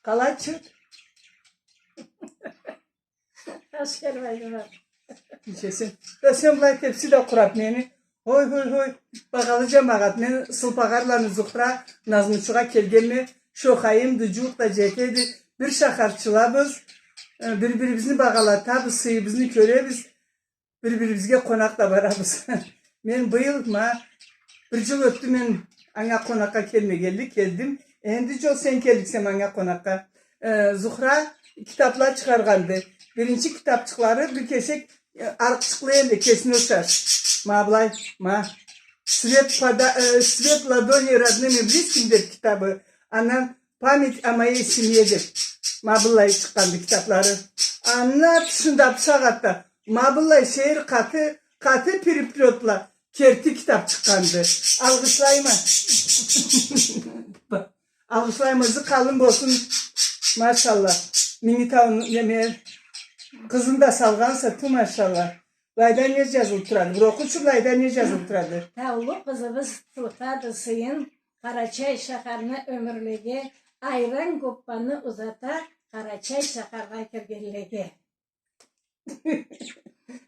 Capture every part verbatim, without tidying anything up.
Къалачы? Аскер Байдымат. Нечесен? Да сен былай тепси да къурап мени. Хой, хой, хой. Багъалы джамагъат, мен Сылпагъарланы Зухра, Назмучугъа келгенме, шохайым да джууукъ да джетеди. Бир шахарчылабыз, э, бир-бирибизни багъалатабыз, сыйыбызны кёребиз. Бир-бирибизге къонакъ да барабыз. Мен быйыл, ма, бир джыл ётдю, мен анга къонакъгъа келмегенли, келдим. Энди джол сен келликсе манга къонакъгъа. Э, Зухра китапла чыгъаргъанды. Биринчи китапчыкълары бир кесек, э, арыкъчыкълы эди, кесине ушаш. Ма былай, ма. Свет пода-, э, «Свет ладони родным и близким» деб китабы. Андан «Память о моей семье» деб, ма быллай чыкъгъанды китаплары. Аны тышында бусагъатда ма быллай шейир къаты, къаты переплётла керти китап чыкъгъанды. Алгъышлайма. Алгъышлайма, ызы къалын болсун. Машалла. Минги тауну, неме, къызын да салгъанса, ту, машалла. Былайда не джазылыб турады? Бир окъучу, былайда не джазылыб турады? Таулу къызыбыз тутады сыйын, Къарачай шахарны ёмюрлеге, айран гоппаны узата, Къарачай шахаргъа киргенлеге.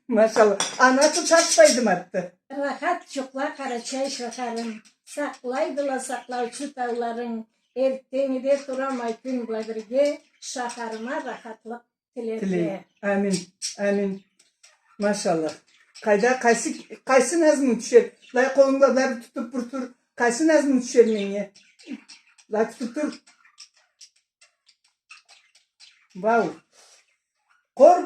Машалла. Ана туташ Байдыматды. Рахат джукъла, Къарачай шахарым. Сакълайдыла сакълаучу тауларынг. Эртденнгиде турама кюн бла бирге, шахарыма рахатлыкъ тилерге. Тилей. Амин. Амин. Машалла. Къайда, къайсы, къайсы назмунг тюшер? Былай къолунг бла былай бир тутуб бир тур. Къайсы назмунг тюшер меннге? Былай тутуб тур. Вау. Къор,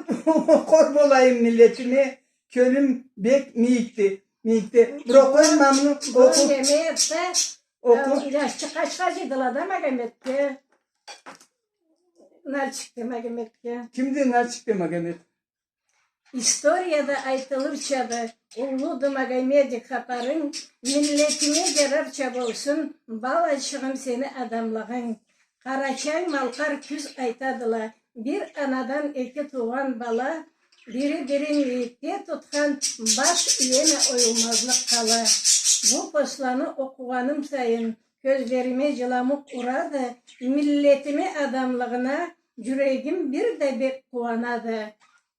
къор болайым миллетиме, кёлюм бек мийикди, мийикди. Бир окъуйма муну, окъу. Неме этсе, окъу. Э, джашчыкъ къачха джыйдыла да Магометге. Нальчикде Магометге. Кимди Нальчикде Магомет? Историяда айтылырчады, уллуду Магомедик хапарынг, миллетиме джарарча болсун, балачыгъым, сени адамлыгъынг. Къарачай-малкъар кюз айтадыла, бир анадан эки туугъан бала, бири-бирин мийикде тутхан, баш иеме оюлмазлыкъ къала. Бу посланы окъугъаным сайын, кёзлериме джыламукъ урады, миллетиме адамлыгъына джюрегим бир да бек къууанады.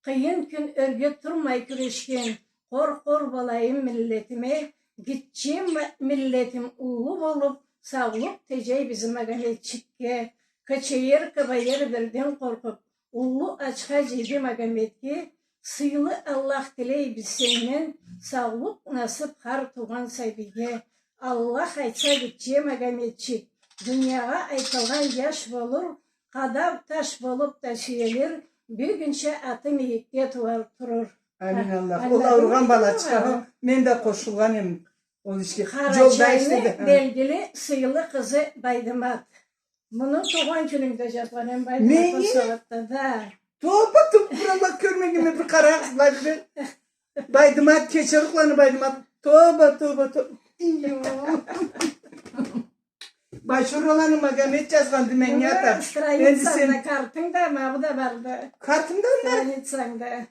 Къыйын кюн ёрге турмай кюрешген, къор-къор болайым миллетиме, гитче ма-, миллетим уллу болуб, саулукъ теджей бизни Магометчикге. Кычыйыр, кыбыйыр бирден къоркъуб, уллу ачха джыйды Магометге. Сыйлы Аллах, тилейбиз сенден саулукъ насыб хар туугъан сабийге. Аллах айтса, гитче Магометчик дуниягъа айтылгъан джаш болур, къадаб таш болуб да сюелир, бюгюнча аты мийикде тууар, турур. Амин, Аллах. Ол ауругъан балачыкъгъа мен да къошулгъан эм ол ишге. Джолда ишледи. Къарачайны белгили сыйлы къызы Байдымат. Муну туугъан кюнюнгде джазгъан эм, Байдымат, ол сагъатда да. Тоба, тоба, бир Аллах кёрмегенме, бир къарагъыз, былай бир. Байдымат, кече рухланы Байдымат. Тоба, тоба, тоба. Ийо. Байшораланы Магомет джазгъанды меннге атаб. Страницангда, картынгда, ма бу да барды. Картымда ма? Страницангда.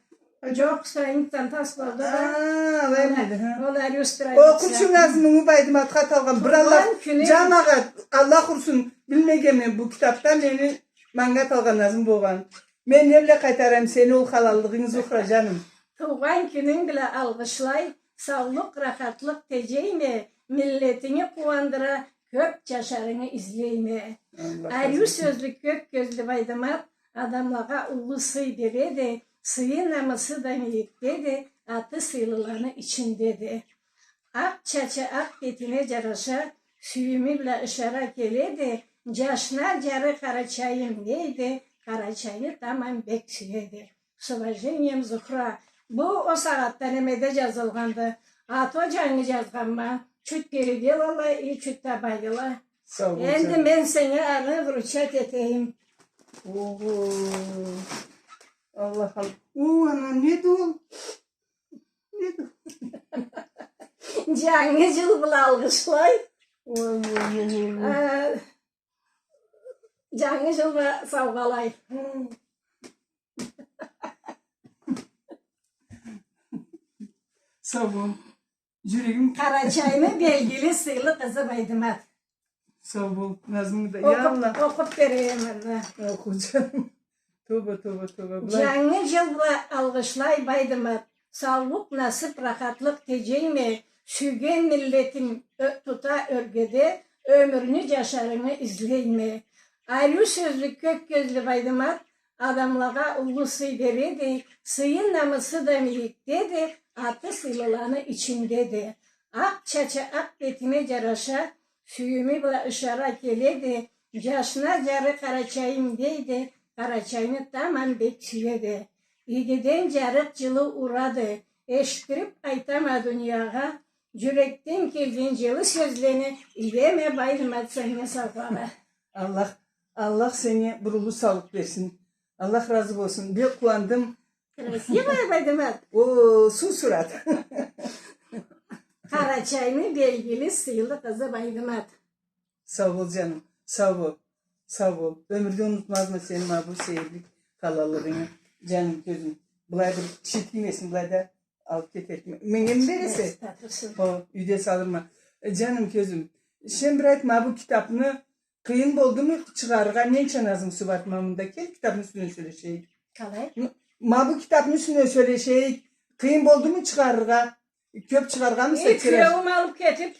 Джокъ, страницам тас болду да. А, алай мыйды, ха? Ол ариу страница. Окъучу назмунгу, Байдыматха аталгъан. Бир Аллах, джамагъат, Аллах урсун, билмегенме бу китабда мени манга аталгъан назму болгъан. Мен не бла къайтарайым сени ол халаллыгъынгы, Зухра джаным? Туугъан кюнюнг бла алгъышлай, саулукъ, рахатлыкъ теджейме, миллетинги къууандыра, кёб джашарынгы излейме. Аллах разы болсун. Ариу сёзлю, кёк кёзлю Байдымат адамлагъа уллу сый береди, сыйы, намысы да мийикдеди, аты сыйлыланы ичиндеди. Акъ чачы акъ бетине джараша, сюйюмю бла ышара келеди, джашла джары Къарачайым дейди, Къарачайны тамам бек сюеди. С уважением, Зухра. Бу ол сагъатда немеде джазылгъанды. А то джангы джазгъанма. Чуть переделала и чуть добавила. Сау бол, сау бол. Энди мен сеннге аны вручать этейим. Ого. Аллах, Аллах. О, ана, неди ол? Неди ол? Джангы джыл бла алгъышлай. Ой, ой, ой, ой, ой. А, джангы джыл бла саугъалай. Сау бол. Джюрегим. Къарачайны белгили сыйлы къызы Байдымат. Сау бол, назмунгу да. Я Аллах. Окъуп берейим, Аллах. Окъу, джаным. Тоба, тоба, тоба. Былай. Джангы джыл бла алгъышлай Байдымат. Саулукъ, насып, рахатлыкъ теджейме, сюйген миллетинг ё-, тута ёргеде, ёмюрню джашарынгы излейме. Ариу сёзлю, кёк кёзлю Байдымат, адамлагъа уллу сый береди, сыйы, намысы да мийикдеди, аты сыйлыланы ичиндеди. Акъ чачы акъ бетине джараша, сюйюмю бла ышара келеди, джашына джары Къарачайым дейди, Къарачайны тамам бек сюеди. Игиден джарыкъ джылы урады, эшитдирип айтама дуниягъа, джюрекден келген джылы сёзлени иеме Байдымат сеннге саугъагъа. Аллах, Аллах сеннге бир уллу саулукъ берсин. Аллах разы болсун. Бек къууандым. Красивая Байдымат. О, суу сурат. Къарачайны белгили сыйлы къызы Байдымат. Сау бол, джаным. Сау бол. Сау бол. Ёмюрде унутмазма сени ма бу сейирлик къалалыгъынгы. Джаным, кёзюм. Былай бир киши тиймесин, былай да алып кетерик. Меннге ми бересе? Хо, юйде салырма. Э, джаным, кёзюм. Сен бир айт, ма бу китапны къыйын болдуму чыгъарыргъа? Ненча назмусу барды ма мында? Кел, китапны юсюнден сёлешейик. Къалай? М-, ма бу китапны юсюнден сёлешейик. Къыйын болдуму чыгъарыргъа? Кёп чыгъаргъанмыса? Э, тираж? Киеуюм алып кетип,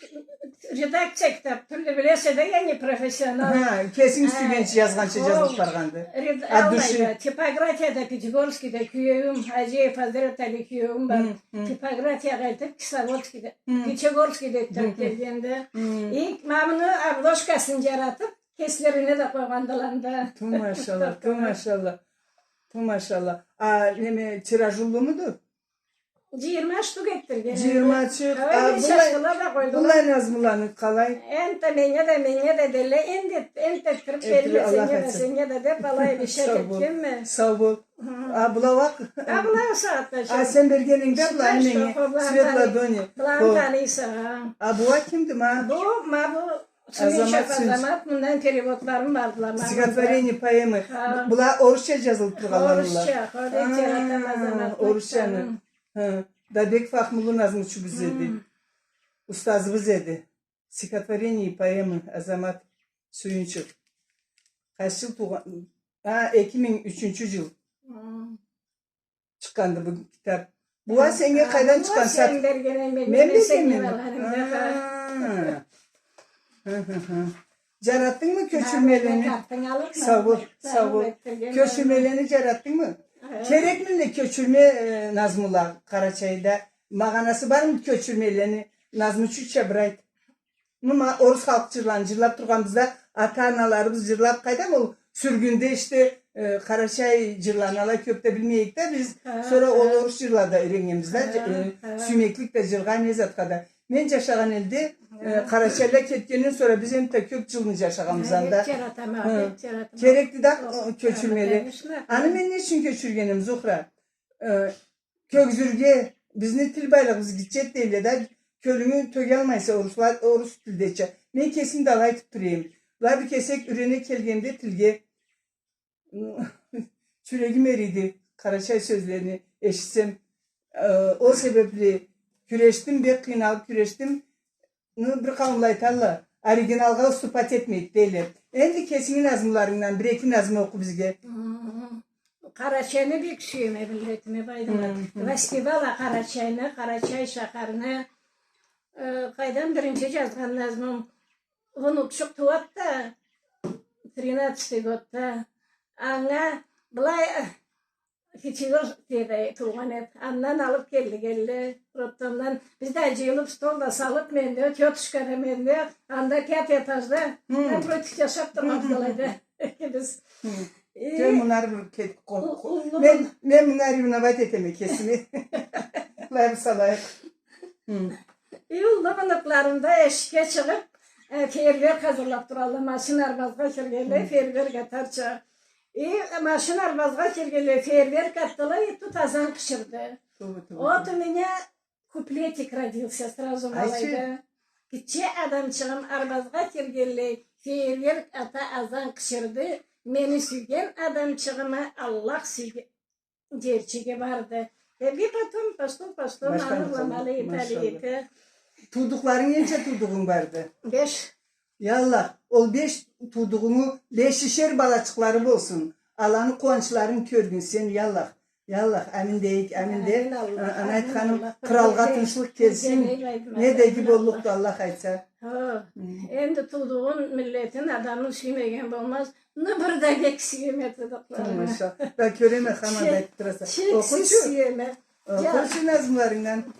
редакция китап тюлдю, билесе да, я, непрофессионал. Ха, кесинг сюйгенча, джазгъанча джазылып баргъанды. От души. Типографияда Пятигорскийде киеуюм, Аджиев Азрет Али киеуюм бар. Хы, хы. Типографиягъа элтип, Кисловодскийде, Пятигорскийде тюлдю келгенде. И ма муну обложкасын джаратып, кеслерине да къойгъандыла анда. Ту машалла, ту машалла. Ту машалла. А, неме, тираж уллумуду? Джыйырма штук этдиргенме. Джыйырма штук. А, былай, былай назмуланы къалай? Энтда меннге да, меннге да дейле, энтда, энтда этдирип берме, сеннге да, сеннге да деп, алай бир иш этгенме. Сау бол. А, былай уа? А, былай уа сагъатда. А, сен берген эдинг да быланы меннге. Цвет ладони. Быланы таныйса. А, бу уа кимди, ма? Бу, ма бу Сюйюнчев Азамат, мындан переводларым бардыла. Стихотворение, поэмы. Ха. Была орусча джазылып тургъанла. Орусча, ха, бек джаратама Азаматны. Орусчаны. Ха. Дабек Фахмулу назмучубуз эди. Устазыбыз эди. Стихотворение и поэмы, Азамат Сюйюнчев. Къайсы джыл туугъан? Ха, эки минг ючюнчю джыл. Чыкъгъанды бу китап. Бу уа сеннге къайдан чыкъгъан? Мен бергенме. Мен бергенме. Ха. Джаратдынгмы кёчюрмелени? Сау бол, сау бол. Кёчюрмелени джаратдынгмы? Керекмидиле кёчюрме, э, назмула Къарачайда? Магъанасы бармы кёчюрмелени? Назмучуча бир айт. Ну, ма, орус халкъ джырланы джырлап тургъанбыз да, ата-аналарыбыз джырлап, къайдам, ол сюргюнде ишде, э, къарачай джырланы алай кёп да билмей эдик да биз. Ха, сора ол орус джырла да юйреннгенбиз да, э, сюймеклик да джыргъа, не затха да. Мен джашагъан элде, э, къарачайла кетгенден сора биз энтда кёп джылны джашагъанбыз анда. Бек джаратама, бек джаратама. Керекди да, э, кёчюрмеле. Аны мен не ючюн кёчюргеним, Зухра? Э, Кёгюзюрге, бизни тил байлыгъыбыз гитчеди дейле да, кёлюнгю тёгялмайса орусла-, орус тилдеча. Мен кесим да алай айтып тура эдим. Былай бир кесек юйрене келгенде тилге, джюрегим эрийди, къарачай сёзлени эшитсем. Э, ол себепли кюрешдим, бек къыйналып кюрешдим. Ну, бир къауумла айталла, оригиналгъа уступать этмейди, дейле. Энди кесинги назмуларынгдан бир-эки назму окъу бизге. Хы. Къарачайны бек сюеме, миллетиме, Байдымат. Хы, хы. Воспевала Къарачайны, Къарачай шахарны. Э, къайдам, биринчи джазгъан назмум. Внукчукъ тууады да, тринадцатый годда. Анга былай, э, Пятигорскийде туугъан эди. Андан алып келдиле, роддомдан. Биз да джыйылып, стол да салып, мен да, тётушка да, мен да, анда пятый этажда, напротив джашап тургъанбыз алайда экибиз. Э, мынар бир кет-, къо-, къо-, мен, мен мынга ревновать этеме кесиме. Былай бир салайыкъ. И уллу внукларым да эшикге чыгъып, э, фейерверк хазырлап туралла. Машин арбазгъа киргенлей, фейерверк атарча. И машин арбазгъа киргенлей, фейерверк атдыла, и тут азан къычырды. Тоба, тоба, тоба. Вот у меня куплетик родился сразу, айтчы, малайда. Гитче адамчыгъым арбазгъа киргенлей, фейерверк ата, азан къычырды. Мени сюйген адамчыгъыма Аллах сюйген джерчиге барды. Э, бир потом пошло, пошло, башха аны бла, аны бла, аны бла, итали, машалла, эте. Туудукъларынг, ненча туудугъунг барды? Беш. Я Аллах, ол беш туудугъунгу бешишер балачыкълары болсун. Аланы къууанчларын кёргюн сен, я Аллах. Я Аллах, амин дейик, амин де. Амин, Аллах, амин, Аллах. Ана айтханым, къралгъа тынчлыкъ келсин. Не да иги боллукъду, Аллах айтса. Хо. Энди туудугъун, миллетин адамны сюймеген болмаз. Ну, бир да бек сюеме туудукъларыма. Тумаша. Да кёреме, хаман да айтып тураса. Чексиз сюеме. Окъучу назмуларынгдан.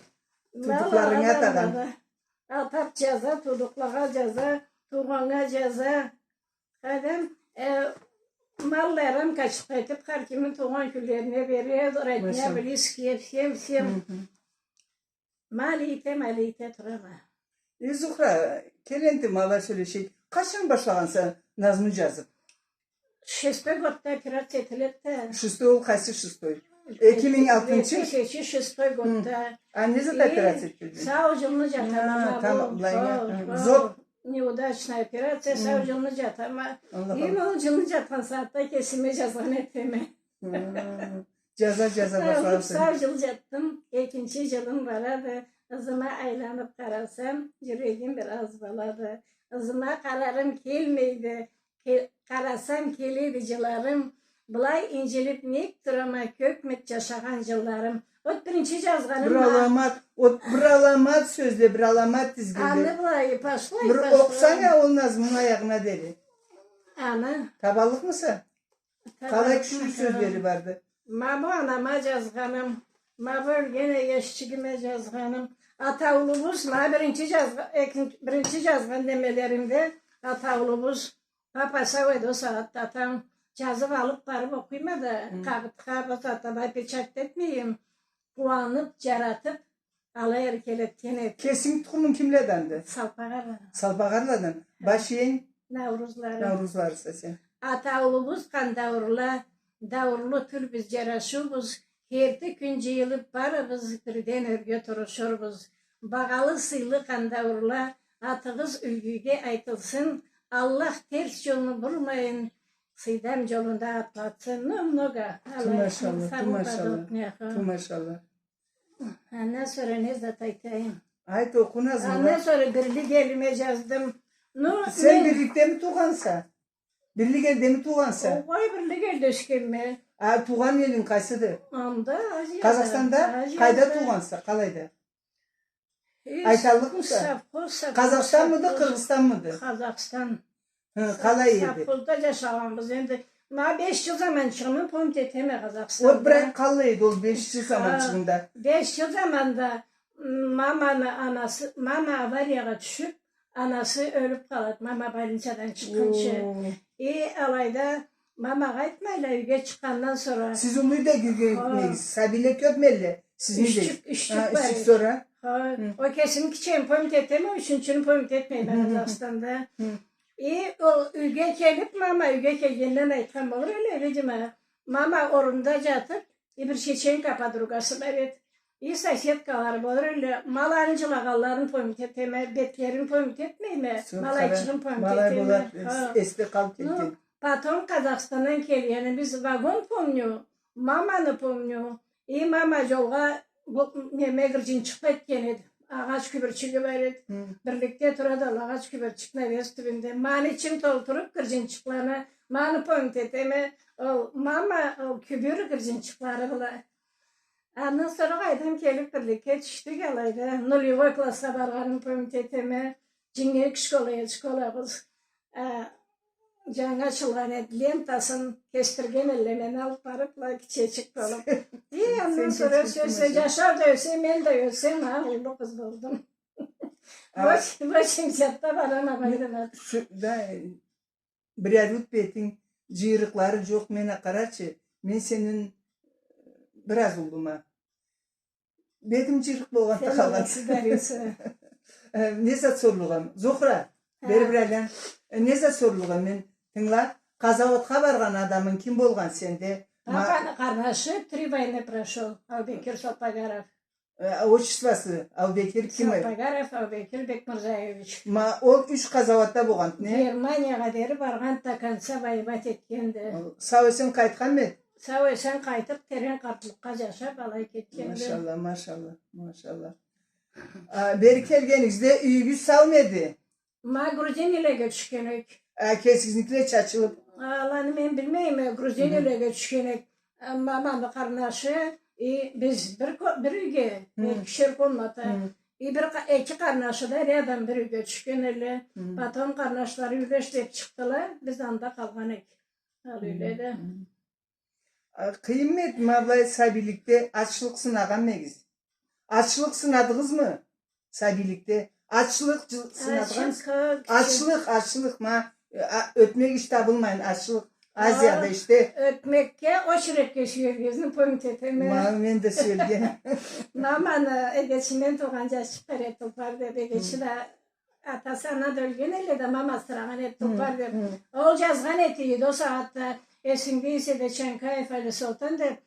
Туудукъларынга атагъан. Атап жаза, туудукълагъа жаза, туугъаннга жаза. Къайдам, э, малларым къачып къайтып, хар кимни туугъан кюнлерине бере, родня, близкие, всем, всем. Ма алай эте, ма алай эте турама. Э, Зухра, кел энди ма алай сёлешейик. Къачан башлагъанса назму жазып? Шестой годда операция этиледи да. Шестой ол къайсы шестой? Эки минг алтынчы? Эки минг шестой годда. А не зат операция этилди? Сау жылны жатама. Тамам, былайгъа. Зоб. Неудачная операция, сау жылны жатама. Эм ол жылны жатхан сагъатда кесиме жазгъан этеме. Жаза, жаза башладым. Сау жыл жатдым, экинчи жылым барады. Ызыма айланып къарасам, жюрегим бир аз болады. Ызыма къарарым келмейди. Къарасам, келеди жыларым. Былай инжилип нек турама, кёпмюдю жашагъан жылларым. Вот биринчи жазгъаным. Бир аламат, вот бир аламат сёзле, бир аламат тизгинле. Аны былай, башлай, башла. Бир окъусанг а ол назмуну аягъына дери. Аны. Табаллыкъмыса? Къалай кючлю сёзлери барды. Ма бу анама жазгъаным, ма бу ёлген эгешчигиме жазгъаным. Атаулубуз, ма биринчи жазгъа-, экин-, биринчи жазгъан немелеримде атаулубуз. Папа сау эди ол сагъатда, атам. Жазып алып барып окъуйма да, къагъытха, бу затха былай печать этмейме. Къууанып, жаратып, алай эркелетген эди. Кесинги тукъумунг кимледенди? Салпагъарладан. Салпагъарладан. Баш иенг? Наурузлары. Наурузларыса сен. Атаулубуз Къандауурла, даурлу тюлбюз, жарашыубуз, керти кюн жыйылып барыбыз, бирден ёрге турушурбуз. Багъалы, сыйлы Къандауурла, атыгъыз юлгюге айтылсын, Аллах терс жолну бурмайын, сыйдам жолунда атлатсын. Ну, много. Ту машалла, ту машалла, ту машалла. Андан сора не зат айтайым? Айт, окъу назмула. Андан сора Бирлик элиме жаздым. Ну, сен Бирликдеми туугъанса? Бирлик элдеми туугъанса? Огъай, Бирлик элде ёсгенме. А туугъан элинг къайсыды? Анда, Азияда. Къазахстанда? Азияда. Къайда туугъанса? Къалайда? Айталлыкъмыса? Совхоз, совхоз, Къазахстанмыды, совхоз. Къыргъызстанмыды? Къазахстан. Хы, къалай эди? Совхозда жашагъанбыз энди. Ма беш жыл заманчыгъымы помнить этеме Къазахстанда. Вот, бир айт, къалай эди ол беш жыл заманчыгъынгда? Беш жыл заманда, м, маманы анасы, мама авариягъа тюшюп, анасы ёлюп къалады, мама больницадан чыкъгъынчы. О. Э, алайда мамагъа айтмайла, юйге чыкъгъандан сора. Сиз уллу юйде юйге, сабийле кёпмелле? Сизни де? Юч жюк, юч жюк бар эди. Сора? Хо, ол кесими кичине помнить этеме, ючюнчюню помнить этмейме Къазахстанда. Хы. Э, ол юйге келип, мама юйге келгенден айтхан болур эле, видимо, мама орунда жатып, э, бир чеченка подругасы бар эди. Э, соседкалары болур эле, ма аланы жылагъанларын помнить этеме, бетлерин помнить этмейме, ма алайчыгъын помнить этеме. Хо. Эсде къалып кетген. Ну, потом Къазахстандан келгенибиз, вагон помню, маманы помню. Э, мама жолгъа бу, неме, гыржынчыкъ этген эди. Агъач кюбюрчюгю бар эди. Хы. Бирликде турады ол агъач кюбюрчюк навес тюбюнде. Маны ичин толтуруп гыржынчыкъланы, маны помнить этеме. Ол мама, ол кюбюр гыржынчыкълары бла. Андан сора къайдам келип Бирликге тюшдюк алайда. Нулевой классха баргъанымы помнить этеме. Джингерик школа эди, школабыз. А, джангы ачылгъан эди, лентасын кесдирген элле мени алып барып, былай кичичик болуп. И андан сора сёз, жашау да ёсе, мен да ёсем, а, уллу къыз болдум. Восемьдесятда барама, къайдам. Да, бир ариу бетинг, джыйрыкълары джокъ, мен а къарачы, мен сенден бир аз уллума. Бетим джыйрыкъ болгъанда къалгъан. Э, не зат сорлугъам? Зухра, бери бир айлан. Э, не зат сорлугъам мен? Тынгыла, къазауатха баргъан адамынг ким болгъан сенде? Папаны къарнашы, три войны прошёл, Аубекир Салпагаров. Э, отчествосу Аубекир ким эди? Салпагаров Аубекир Бекмырзаевич. Ма ол юч къазауатда болгъанды, не? Германиягъа дери баргъанды, до конца воевать этгенди. Ол сау-эсен къайтханмы эди? Сау-эсен къайтып, терен къартлыкъгъа джашап, алай кетгенди. Машалла, машалла, машалла. А, бери келгенигизде юйюгюз сауму эди? Ма грузин эллеге тюшген эдик. А, кесигизникиле чачылып? Аланы мен билмейме, грузин эллеге тюшген эдик. Э, маманы къарнашы, и биз бир ко-, бир юйге, экишер комната. И бир къа-, эки къарнашы да рядом бир юйге тюшген элле. Потом къарнашлары юйлю ишлеп чыкъдыла, биз анда къалгъан эдик. Ал юйледе. А, къыйынмы эди, ма былай сабийликде ачлыкъ сынагъанмы эдигиз? Ачлыкъ сынадыгъызмы? Сабийликде ачлыкъ джы-, сынадыгъан? Ачлыкъ, ачлыкъ, ачлыкъ, ма, а, ётмек иш табылмайын, ачлыкъ. Азияда ишде. Ётмекге, очередьге сюелгенин помнить этеме. Ма, мен да сюелгенме. Маманы эгечинден туугъан джашчыкъ бар эди, Тулпар деп, эгечи да Атасы анада ёлген элле да, мама асырагъан эди, Тулпар деп. Ол джазгъан эди, ол сагъатда эсингде эсе да, Чанкаев Алисолтан деп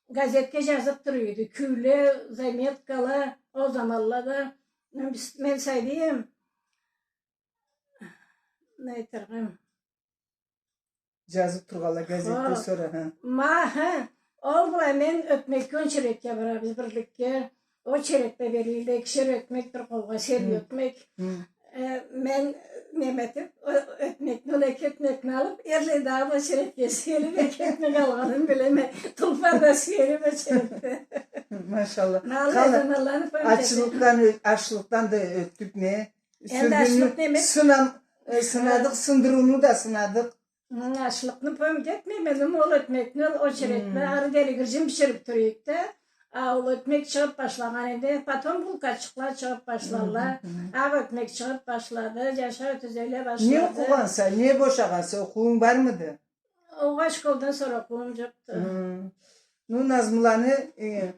газетге джазып тура эди. Кюйле, заметкала, ол заманлада. Мен, биз, мен сабийме. Не айтыргъа? Джазып тургъанла газетде сора, хы. Ма, хы. Ол бла мен ётмекге, очередьге барабыз бирликге. Очередь да бериле, экишер ётмек бир къолгъа, сери ётмек. Э, мен неме этип, о-, ётмекни, ол эки ётмекни алып, эрлай да очередьге сюелип, эки ётмек алгъанымы билеме. Тулпар да сюелип очередьде. Машалла. Къала, ачлыкъдан, ачлыкъдан да ётдюк, не? Энди ачлыкъ неме? Сынам-, э, сынадыкъ, сындырыуну да сынадыкъ. Хы, ачлыкъны помнить этмейме, но ол ётмекни, ол очередьни ары дери гыржын биширип тура эдик да. А ол ётмек чыгъып башлагъан эди. Потом булкачыкъла чыгъып башладыла. Акъ ётмек чыгъып башлады. Джашау тюзеле башлады. Не окъугъанса, не бошагъанса, окъууунг бармыды? Огъай, школдан сора окъууум джокъду. Хы. Ну, назмуланы, э,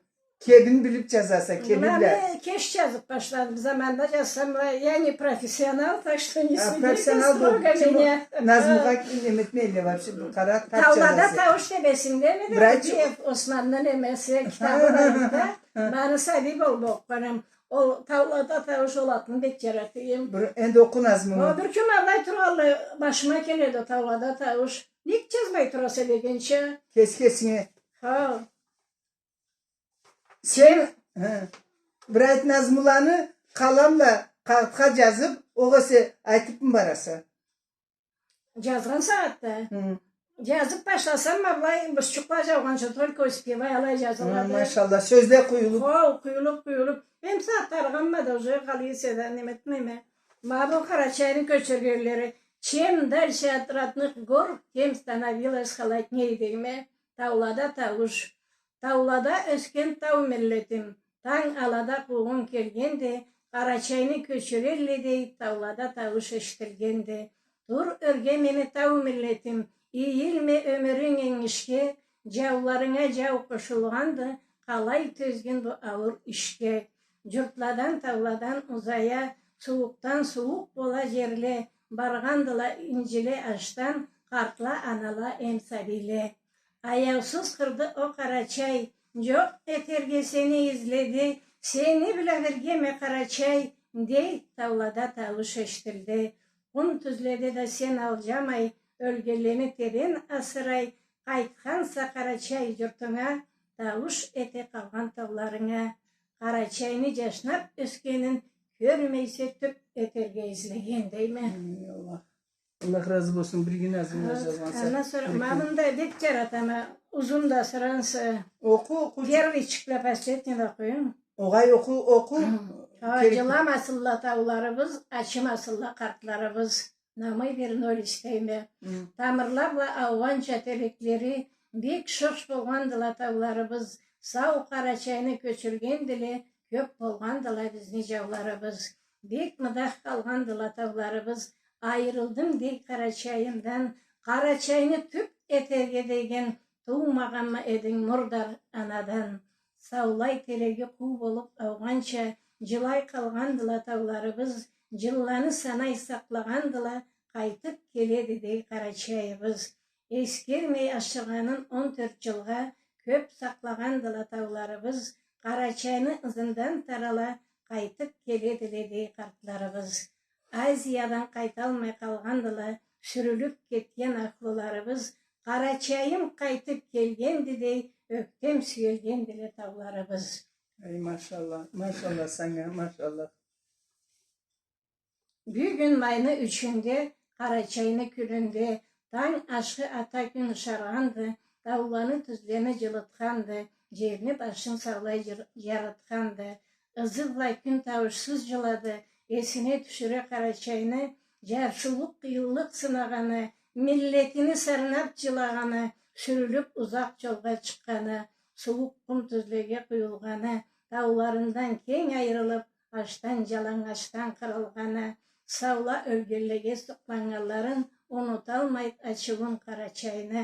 кебин билип джазаса, кеби бла. Мынаны кеч джазып башладым. Заманда джазсам, я не профессионал, так что не судите строго меня. Назмугъа неме этмейле вообще, бир къара, тап джазаса. Таулада тауш деп эсингдеми? Братчик Османны немеси, китабы бар эди да. Мени сабий болуп окъугъаным. Ол таулада тауш, ол атны бек джаратыйым. Бир, энди окъу назмуну. О, бир кюн алай тургъанлай башыма келеди ол таулада тауш. Нек джазмай тураса дегенча. Кеси кесинге. Хо. Сен, хы, бир айт назмуланы къалам бла къагъытха джазып, огъесе сен айтыпмы бараса? Джазгъан сагъатда. Хы. Джазып башласам, ма былай бузчукъла джаугъанча только успевай алай джазылады. Хы, машалла, сёзле къуюлуп. Хо, къуюлуп, къуюлуп. Эм сагъатда арыгъанма да, уже къалай эсе да, неме этмейме. Ма бу Къарачайны кёчюргенлери. Чем дальше от родных гор, тем становилось холодней, дейме. Таулада тауш. Таулада ёсген тау миллетим, танг алада къуугъунг келгенде, Къарачайны кёчюрелле дей, таулада тауш эшитилгенде. Тур ёрге, мени тау миллетим, ийилме ёмюрюнг энгишге, джауларынга джау къошулгъанды, къалай тёзгюн бу ауур ишге. Джуртладан, тауладан узая, сууукъдан сууукъ бола джерле, баргъандыла инджиле ашдан къартла, анала эм сабийле. Аяусуз къырды о Къарачай, джокъ этерге сени изледи, сени бла биргеме, Къарачай, дей, таулада тауш эшитилди. Къум тюзледе да сен алджамай, ёлгенлени терен асырай, къайтханса Къарачай джуртунга, тауш эте къалгъан тауларынга. Къарачайны джашнап ёсгенин кёрмейсе, тюп этерге излеген, дейме. Эй, Аллах. Аллах разы болсун, бир кюн назмула джазгъанса. Андан сора, ма мында бек джаратама, узун да сырансы. Окъу, окъу. Первыйчик бла последний да къоюнг. Огъай, окъу, окъу. Хы, джыламасынла тауларыбыз, ачымасынла къартларыбыз. Нам и вернулись, дейме. Хы. Тамырла бла аугъанча тереклери, бек шош болгъандыла тауларыбыз. Сау Къарачайны кёчюргендиле, кёп болгъандыла бизни джауларыбыз. Бек мыдах къалгъандыла тауларыбыз. Айырылдым, дей, Къарачайымдан. Къарачайны тюп этерге деген, туумагъанмы эдинг мурдар анадан? Саулай тереги къуу болуп аугъанча, джылай къалгъандыла тауларыбыз, джылланы санай сакълагъандыла, къайтып келеди, дей, Къарачайыбыз. Эсгермей ашыргъанын он тёрт джылгъа, кёп сакълагъандыла тауларыбыз, Къарачайны ызындан тарала, къайтып келедиле, дей, къартларыбыз. Азиядан къайталмай къалгъандыла сюрюлюп кетген ахлуларыбыз, Къарачайым къайтып келгенди дей, ёктем сюелгендиле тауларыбыз. Эй, машалла, машалла санга, машалла. Бюгюн майны ючюнде, Къарачайны кюнюнде, танг ашхы ата кюн ышаргъанды, тауланы, тюзлени джылытханды, джерни, башын саулай джыр-, джарытханды. Ызы бла кюн тауушсуз джылады, эсине тюшюре Къарачайны, джарсыулукъ, къыйынлыкъ сынагъаны, миллетини сарнап джылагъаны, сюрюлюп узакъ джолгъа чыкъгъаны, сууукъ къум тюзлеге къуюлгъаны, тауларындан кенг айырылып, ашдан, джаланнгачдан къырылгъаны, саула ёлгенлеге сукъланнганларын, унуталмайд ачыуун Къарачайны.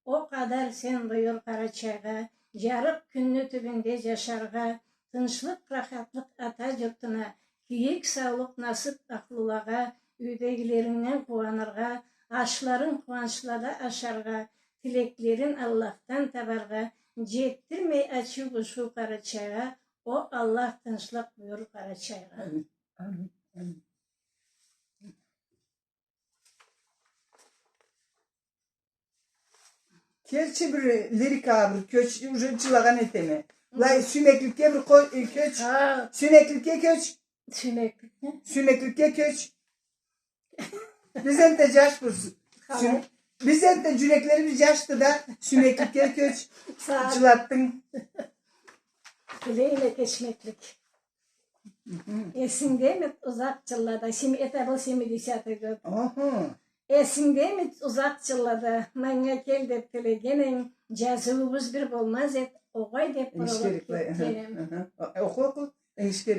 О къадар сен буюр Къарачайгъа, джарыкъ кюнню тюбюнде джашаргъа, тынчлыкъ, рахатлыкъ ата джуртуна, кийик, саулукъ насып ахлулагъа, юйдегилерингден къууаныргъа, ашларынг къууанчлада ашаргъа, тилеклерин Аллахдан табаргъа, джетдирмей ачыу-бушуу Къарачайгъа, о Аллах, тынчлыкъ буюр Къарачайгъа. Амин. Амин. Амин. Келчи, бир лирикагъа бир кёч, уже джылагъан этеме. Былай, сюймекликге бир къой, э, кёч. Ха. Сюймекликге кёч. Сюймекликге? Сюймекликге кёч. Биз энтда джашбыз. Ха. Сюй-, биз энтда джюреклерибиз джашды да, сюймекликге кёч. Сау бол. Джылатдынг. Тилейме кечмеклик. Мгм. Эсингдемид узакъ джыллада, сем-, это был семидесятый год. Ага. Эсингдемид узакъ джыллада, манга кел деп тилеген эм, джазыуубуз бир болмаз эд, огъай деп бурулуп кетген эм. Ага, ага. О-, окъу, окъу.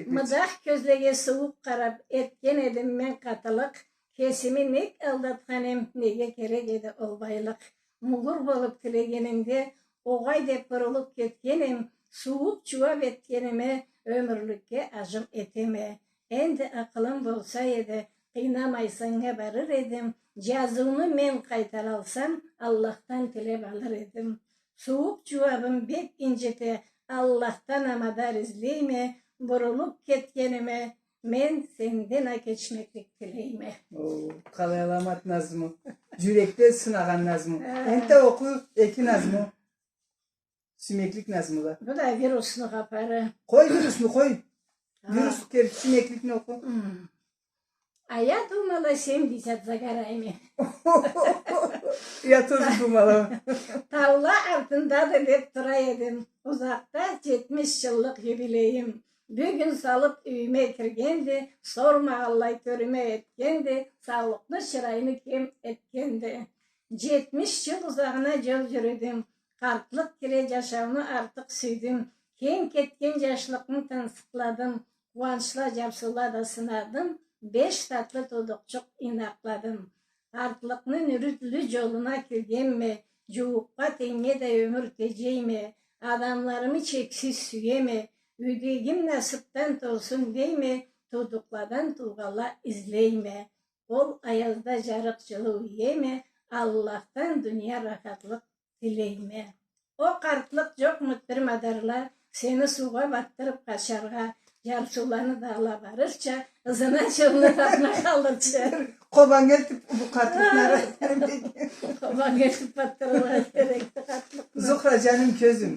Мыдах кёзлеге сууукъ къарап, этген эдим мен къатылыкъ, кесими нек алдатхан эм, неге керек эди ол байлыкъ? Мугур болуп тилегенингде, огъай деп бурулуп кетген эм, сууукъ джууап этгениме ёмюрлюкге ажым этеме. Энди акъылым болса эди, къыйнамай санга барыр эдим, джазыуну мен къайтаралсам, Аллахдан тилеп алыр эдим. Сууукъ джууабым бек инджите, Аллахдан амадар излейме, бурулуп кетгениме, мен сенден а кечмеклик тилейме. О, къалай аламат назму. Джюрекде сынагъан назму. Ха. Энтда окъу эки назму. Сюймеклик назмула. Бу да вирусну хапары. Къой вирусну, къой. Ха. Вирус керти сюймекликни окъу. Хм. А я думала, семьдесят за горами. Я тоже думала. Таула артындады деп тура эдим. Узакъда джетмиш джыллыкъ юбилейим. Бюгюн салып юйюме киргенди, сормагъанлай тёрюме этгенди, саулукъну, чырайны кем этгенди. Джетмиш джыл узагъына джол джюрюдюм, къартлыкъ кире джашауну артыкъ сюйдюм, кенг кетген джашлыкъны тансыкъладым, къууанчла, джарсыула да сынадым, беш татлы туудукъчукъ ийнакъладым. Къартлыкъны нюрлю джолуна киргенме, джууукъгъа, тенгнге да ёмюр теджейме, адамларымы чексиз сюеме, юйдегим насыпдан толсун дейме, туудукъладан туугъанла излейме. Ол аязда джарыкъ, джылыу иеме, Аллахдан дуния рахатлыкъ тилейме. О къартлыкъ джокъмуд бир мадарла, сени суугъа батдырып къачаргъа, джарсыуланы да ала барырча, ызына джылны табына къалырча. Къобаннга элтип бу къартлыкъны. Къобаннга элтип батдырыргъа керекди къартлыкъны. Зухра, джаным, кёзюм.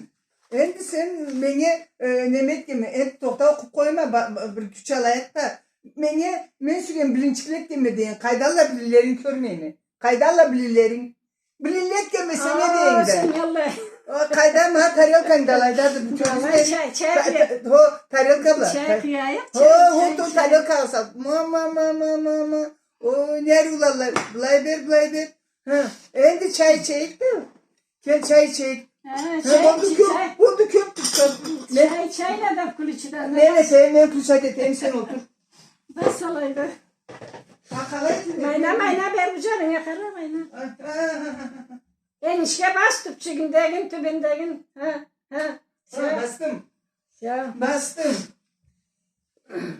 Энди сен меннге, э, неме этгенме, энди тохта, окъуп къойма, ба-, ба-, бир кюч алайыкъ да. Меннге, мен сюйген билинчикле этгенме дейин, къайдалла билинлеринг, кёрмейме. Къайдалла билинлеринг? Билинле этгенме, сен не дейинг да? О, къайда, ма, тарелканг да алайдады, бир кёргюзтейим. Чай, чай. Хо, тарелка бла. Чай къуяйыкъ, хо, чай, хо, чай, то, чай. Тарелкагъа сал. Ма, ма, ма. О, не ариулалла, былай бер, былай бер. Ха, энди чай ичейик да. Кел, чай ичейик. Ха, чай, болду, кёп, чай. Болду, кёп, кёп. Чай, чайла да включи да. Мен этейим, мен включать этейим, сен олтур. Бас алайды. Ха, къалай этейим? Майна, майна бер, бу джанынга къара, майна. Ха, ха, ха, ха. Энишге бас, тюпчюгюндегин, тюбюндегин. Ха, ха. Ха, всё. Бастым. Всё. Бастым.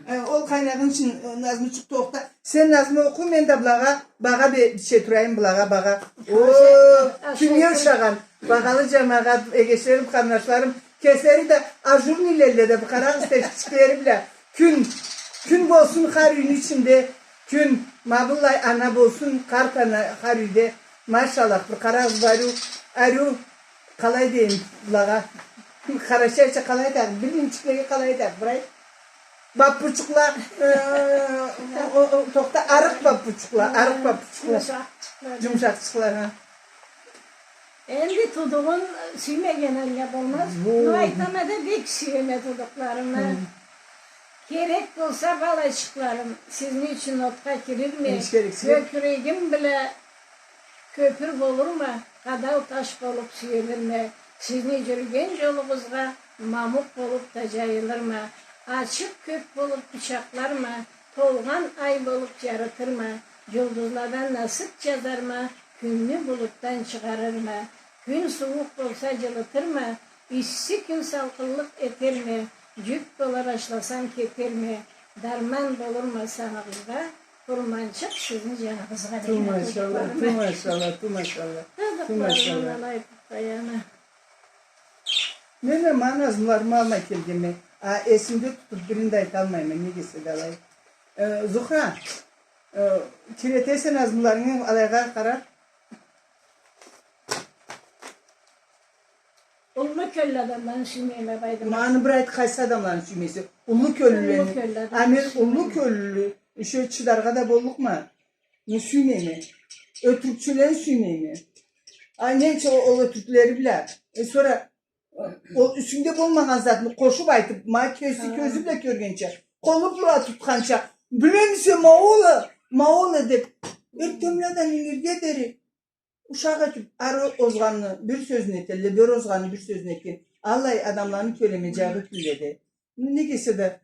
Э, ол къайнагъынчын, э, назмучукъ, тохта. Сен назму окъу, мен да былагъа багъа бе-, биче турайым, былагъа багъа. О, кимге ушагъан? Багъалы джамагъат, эгечлерим, къарнашларым, кеслери да ажурныйлелле да, бир къарагъыз тешикчиклери бла. Кюн, кюн болсун хар юйню ичинде, кюн, ма быллай ана болсун, къарт ана хар юйде. Машаллах, бир къарагъыз, ариу, ариу, къалай дейим былагъа? Къарачайча къалай айтайыкъ, билинчиклеге къалай айтайыкъ, бир айт. Баппучукъла, э, о, о, тохта, арыкъ баппучукъла, арыкъ баппучукъла. Джумушакъчыкъла. Джумушакъчыкъла, ха. Энди туудугъун сюймеген анга болмаз. Бу- Но айтама да, бек сюеме туудукъларымы. Хы. Керек болса, балачыкъларым, сизни ючюн отха кирирме. Эш керексиз. Кёкюрегим бла кёпюр болурма, къадал таш болуп сюелирме. Сизни джюрюген джолугъузгъа мамукъ болуп да джайылырма. Ачыкъ кёк болуп къучакъларма, толгъан ай болуп джарытырма. Джулдузладан насып джазарма, кюнню булутдан чыгъарырма. Кюн сууукъ болса, джылытырма, исси кюн салкъынлыкъ этерме. Джюк бола башласам, кетерме. Дарман болурма саныгъызгъа, къурманчыкъ сизни джаныгъызгъа. Ту машалла, ту машалла, ту машалла. Ту машалла. Мен а ма назмуларымы алмай келгенме. А эсимде тутуп, бирин да айталмайма, неге эсе да алай. Э, Зухра, э, кирете эсе назмуларынгы алайгъа къарап. Уллу кёллю адамланы сюймейме, Байдымат. Муну бир айт, къайсы адамланы сюймейсе? Уллу кёллюлени. Уллу кёллю адамланы сюймейме. А мен уллу кёллю, ещё чыдаргъа да боллукъма. Ну, сюймейме. Ётюрюкчюлени сюймейме. А ненча ол, ол ётюрюклери бла. Э, сора, э, ол юсюнгде болмагъан затны къошуп айтып, ма кеси кёзю бла кёргенча, къолу бла тутханча, билемисе, ма ол а, ма ол а деп, эртденбладан ингирге дери. Ушакъ этип, ары озгъанны бир сёзюн этелле, бери озгъанны бир сёзюн этген. Аллай адамланы кёлеме джагъы кюнледе. Неге эсе да,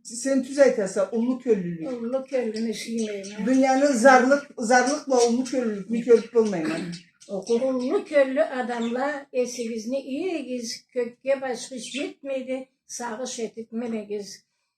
сен тюз айтаса, уллу кёллюлюк. Уллу кёллюню сюймейме. Дунияны зарлыкъ, зарлыкъ бла уллу кёллюлюкню кёрюп болмайма. Окъу. Уллу кёллю адамла, эсигизни ийигиз, кёкге башхыч джетмейди, сагъыш этип минигиз.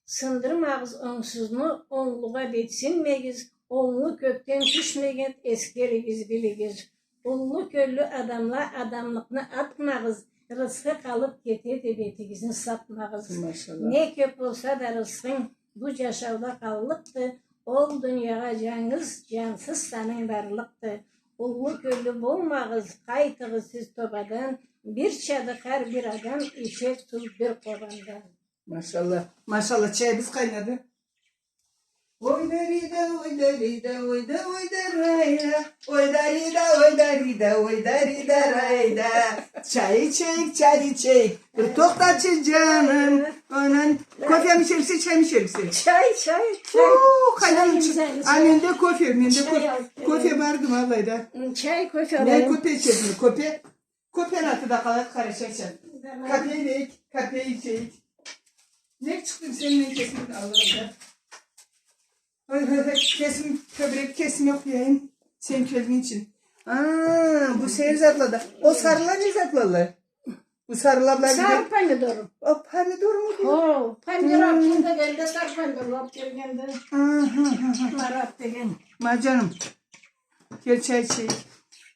Сындырмагъыз онгсузну, онглугъа бетсинмегиз, онглу кёкден тюшмегенди, эскеригиз, билигиз. Уллу кёллю адамла, адамлыкъны атмагъыз, рысхы къалып кетеди, бетигизни сатмагъыз. Машалла. Не кёп болса да рысхынг бу джашауда къаллыкъды, ол дуниягъа джангыз, джансыз санынг барлыкъды. Уллу кёллю болмагъыз, къайтыгъыз сиз тобадан, бирчады хар бир адам ичер суу бир къобандан. Машалла, машалла, чайыбыз къайнады. Ой дари да, ой дари да, ой да, ой дарай да. Ой дари да, ой дари да, ой дари дарай да. Чай ичейик, чай ичейик. Бир тохтачы, джаным. Анан кофеми ичериксе, чайми ичериксе? Чай, чай, чай. О, къайнагъан чай. А менде кофе, менде кофе. Кофе барды ма былайда. Чай, кофе алайым. Мен кофе ичерикме, кофе. Кофени аты да къалады, къарачайча. Кофе дейик, кофе ичейик. Нек чыкъдынг сен, мен кесим алырым да. Ой, ой, ой, кесим, кёбюрек кесиме къуяйым. Сен кёлгюнчю. А, бу сейир затла да. Ол сарыла не затладыла? Бу сарыла бла... Сары помидор. О, помидорму бу? О, помидор алып келгенде, сары помидор алып келгенди. Аха, аха. Марат деген. Ма джаным. Кел, чай ичейик.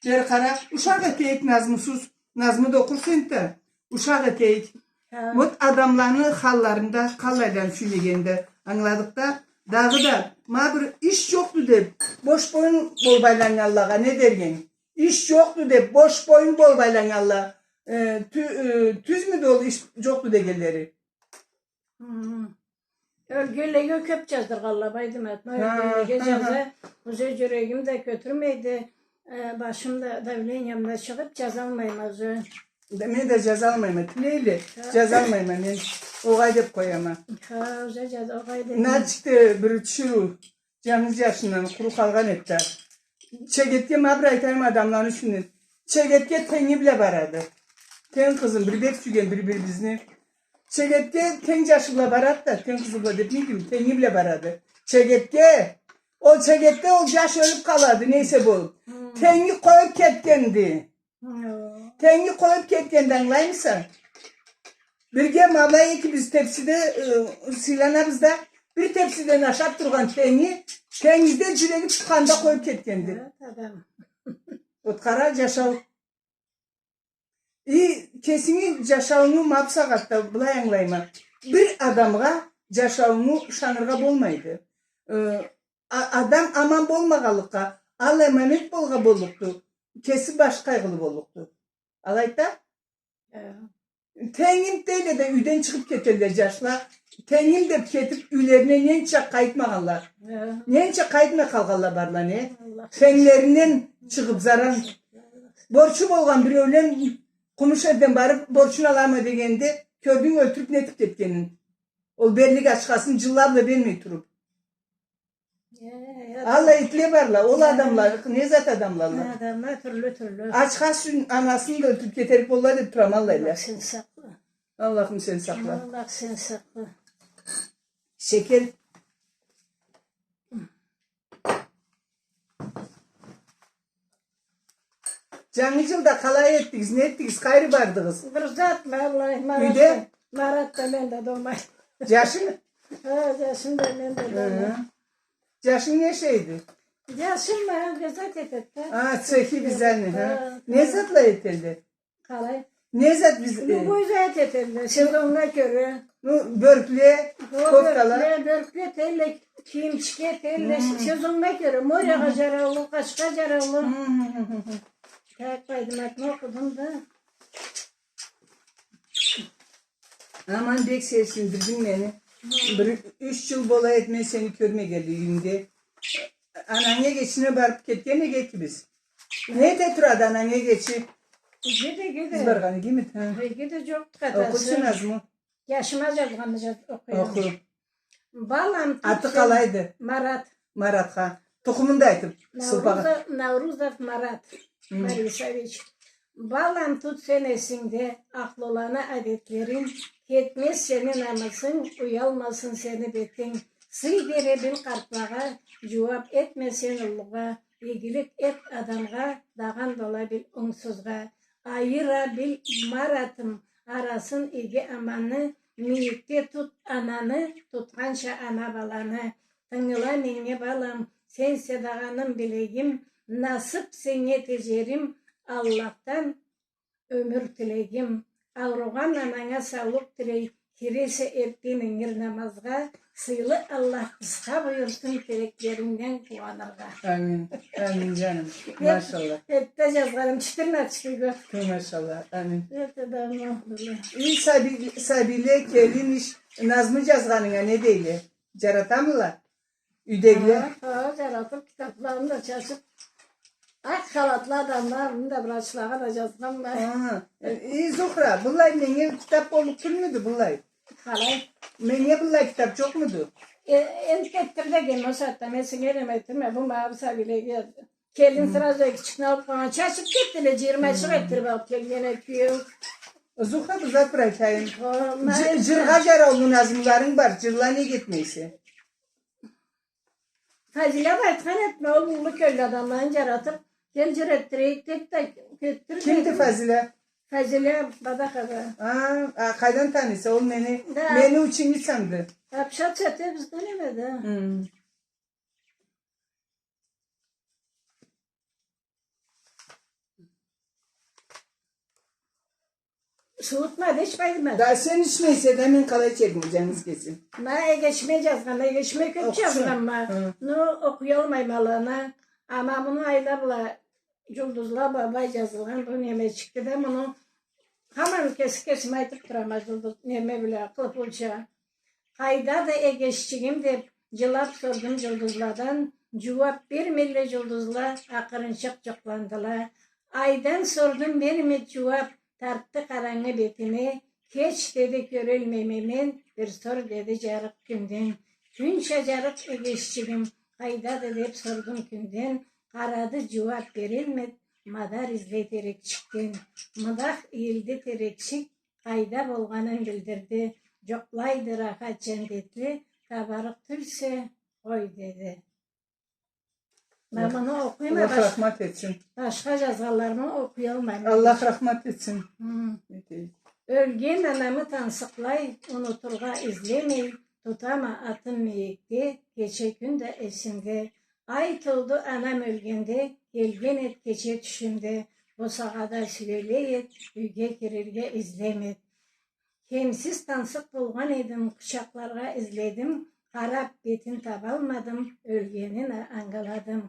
Бери къара, ушакъ этейик назмусуз. Назму да окъурса энтда. Ушакъ этейик. Хы. Вот адамланы халларында, къаллайдан сюйлегенде ангыладыкъ да, дагъыда, ма бир иш джокъду деп, бош боюн болуп айланнганлагъа не дерге эдинг? Иш джокъду деп, бош боюн болуп айланнганла, э, тю-, э, тюзмюдю ол иш джокъду дегенлери? Хы. Ёлгенлеге кёп джаздыргъанла, Байдымат. Ма ёлгенлеге джаза, уже джюрегим да кётюрмейди, э, башым да, давлениям да чыгъып, джазалмайма уже. Да, мен да джазалмайма, тилейле, джазалмайма мен, огъай деп къояма. Ха, уже джаза, огъай деп. Начик да бир тиширыу. Джангыз джашындан къуру къалгъан эди да. Чегетге, ма бир айтайым адамланы ючюн. Чегетге тенги бла барады. Тенг къызын, бир бек сюйген бир-бирибизни. Чегетге тенг джашы бла барады да, тенг къызы бла деп не дейим, тенги бла барады. Чегетге, ол чегетде ол джаш ёлюп къалады, не эсе болуп. Хы. Тенги къоюп кетгенди. Хы. Тенги къоюп кетгенди, ангылаймыса? Бирге ма былай экибиз тепсиде, э, сыйланабыз да, бир тепсиден ашап тургъан тенги, тенгизде джюреги тутханда къоюп кетгенди. Хы, адам. Вот къара, джашау. И кесинги джашауунгу ма бусагъатда былай ангылайма. Бир адамгъа джашауунгу ышаныргъа болмайды. Э, а-, адам аман болмагъанлыкъгъа, аллай момент болгъа боллукъду, кеси баш къайгъылы боллукъду. Алайды да? Э. Тенгим дейле да, юйден чыгъып кетелле джашла. Тенгим деп кетип, юйлерине ненча къайтмагъанла. Э. Ненча къайтмай къалгъанла барла, не? Аллах. Тенглеринден чыгъып заран. Борчу болгъан биреулен Къумушерден барып, борчун алама дегенде, кёрдюнг, ёлтюрюп нетип кетгенин. Ол берлик ачхасын джылла бла бермей туруп. Э, э, аллай итле барла, ол адамла, не зат адамлалла. Адамла тюрлю-тюрлю. Ачхасы ючюн анасын да ёлтюрюп кетерик болла деп турама аллайла. Аллах сен сакъла. Аллахым сен сакъла. Аллах сен сакъла. Шекер. Джангы джылда къалай этдигиз, не этдигиз, къайры бардыгъыз? Бир зат, валлахи, Марат да, Марат да, мен да домай. Джашынг? Хы, джашым да, мен да домай. Хы. Джашынг не иш эди? Джашым, а, вязать этеди да. А, цехи вязальный, хы. Хы. Не затла этелле? Къалай? Не зат биз, э, любой зат этелле, сезоннга кёре. Ну, бёркле, кофтала. Бёркле, бёркле этелле, кийимчик этелле, сезоннга кёре. Морягъа джараулу, къышха джараулу. Так, Пайдымат, мен окъудум да. Аман, бек сейирсиндирдинг мени. Бир юч джыл бола эди мен сени кёрмегенли юйюнгде. Ананг эгечине барып кетген эдик биз. Не эте турады ананг эгечи? Иги да, иги да. Биз баргъан эдик, хы. Иги да, джокъду хатасы. Окъучу назму. Джашыма джазгъанны джаз-, окъуйма. Окъу. Балам, аты къалайды? Марат. Маратха. Тукъумун да айтып, сылпагъа. Наурузов, Наурузов Марат Борисович. Балам, тут сен эсингде ахлуланы адетлерин, кетмез сени намысынг, уялмасын сени бетинг. Сый бере бил къартлагъа, джууап этме сен уллугъа, игилик эт адамгъа, дагъан бола бил онгсузгъа. Айыра бил, Маратым, арасын иги аманны, мийикде тут ананы, тутханча ана баланы. Тынгыла меннге, балам, сенсе дагъаным, билегим, насып сеннге теджерим, Аллахдан ёмюр тилегим. Ауругъан ананга саулукъ тилей, киресе эртден ингир намазгъа, сыйлы Аллах къысха буюрсун тилеклерингден къууаныргъа. Амин. Амин, джаным. Машаллах. Эртде джазгъаным, четырнадцатый год. Ту, машаллах. Амин. Эртде да, Аллах биле. И сабий-, сабийле, келин иш, назму джазгъанынга не дейле? Джаратамыла? Юйдегиле? Хы, хы, джаратып, китапларын да чачып, акъ халатла адамла, мында врачлагъа да джазгъанма. Хы. Э, Зухра, быллай меннге китап боллукъ тюлмюдю, быллай? Къалай? Меннге быллай китап джокъмуду? Э, энди кетдир да келме, ол сагъатда мен сеннге неме этдирме, бу ма бу сабийлеге. Келин сразу эгичикни алып къойгъан, чачып кетдиле, джыйырмачыкъ этдирип алып келгенле кюеу. Зухра, бир зат бир айтайым. Хы, джы-, джыргъа джараулу назмуларынг бар, джырла, нек этмейсе? Фазиля да айтхан эди, ол уллу кёллю адамланы джаратып, кел, джыр этдирейик, деб да, кетдирмеди. Кимди Фазиля? Фазиля Бадахова. А, а, къайдан таныйса? Ол мени, да, мени ученицамды. Общаться этебиз да, неме да. Хм. Суутма да ичмейме. Да сен ичмейсе да, мен къалай ичерме, джангыз кеси? Ма эгечиме джазгъанма, эгечиме кёб джазгъанма. Хы. Ну, окъуялмайма аланы. Ама муну айла бла, джулдузла бла бай джазылгъан бу немечикди да, муну хаман кеси кесиме айтыб турама, джулдуз неме бла, къылыпча. Къайдады эгеччигим деб, джылаб сордум джулдузладан, джууаб бермейле джулдузла, акъырынчыкъ джукъландыла. Айдан сордум, бермеди джууаб, тартды къарангы бетине, кеч деди, кёрелмейме мен, бир сор деди джарыкъ кюнден. Кюнча джарыкъ эгеччигим, къайдады деб сордум кюнден, къарады, джууаб берелмеди, мадар излей терекчикден. Мыдах ийилди терекчик, къайда болгъанын билдирди. Джукълайды рахат, джандетли, табарыкъ тюлсе, къой, деди. Ма муну окъуйма, Аллах рахмат этсин. Башха джазгъанларымы окъуялмайма. Аллах рахмат этсин. Хы. Этейик. Ёлген анамы тансыкълай, унутургъа излемей, тутама атын мийикде, кече-кюн да эсимде. Ай толду анам ёлгенде, келген эд кече тюшюмде, босагъада сюелей эд, юйге кирирге излемей эд. Кемсиз тансыкъ болгъан эдим, къучакъларгъа изледим, къараб бетин табалмадым, ёлгенин а-, ангыладым.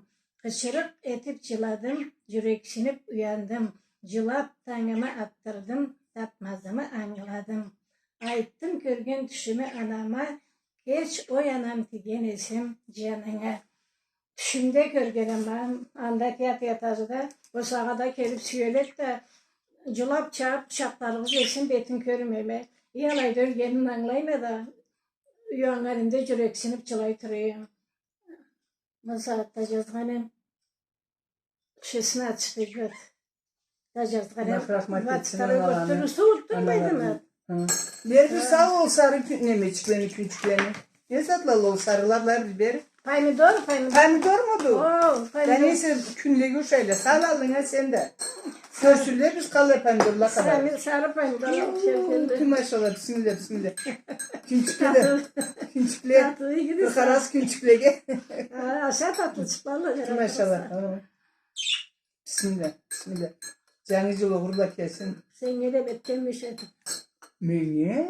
Къычырыкъ этиб джыладым, джюрексиниб уяндым, джылаб тангымы атдырдым, табмазымы ангыладым. Айтдым кёрген тюшюмю анама, кеч, ой, анам, тийген эсем джанынга. Тюшюмде кёргеним, анда ят-ят ятады да, босагъада келип сюеледи да, джылап чыгъып, къучакъларыгъыз эсим, бетин кёрмейме. Алайда ёлгенин ангылайма да, уяннган эсем да джюрексинип джылай тура эдим. Бусагъатда джазгъан эм. Шестнадцатый год. Да джазгъан эм. Аллах рахмат этсин аналаны. Сууутдурмайдымы? Хы. Бери бир сал ол сары кю-, немечиклени, кюнчюклени. Не затла ол сарыла, бир бери. Помидор, помидор. Помидормуду? О, помидор. Да нейсе, кюнлеге ушайла. Сал аллынга сен да. Кёрсюнле биз къалай помидорла къабабыз. Сары, сары помидор алып келгенди. Тю, машалла, бисмилля, бисмилля. Кюнчюкле да. Кюнчюкле. Татлы, игилик. Бир къарагъыз кюнчюклеге. А, аша, татлычыкъла. Тю, машалла. Хы. Бисмилля, бисмилля. Джангы джыл угъурла келсин. Сеннге да бетденмиш эди. Меннге?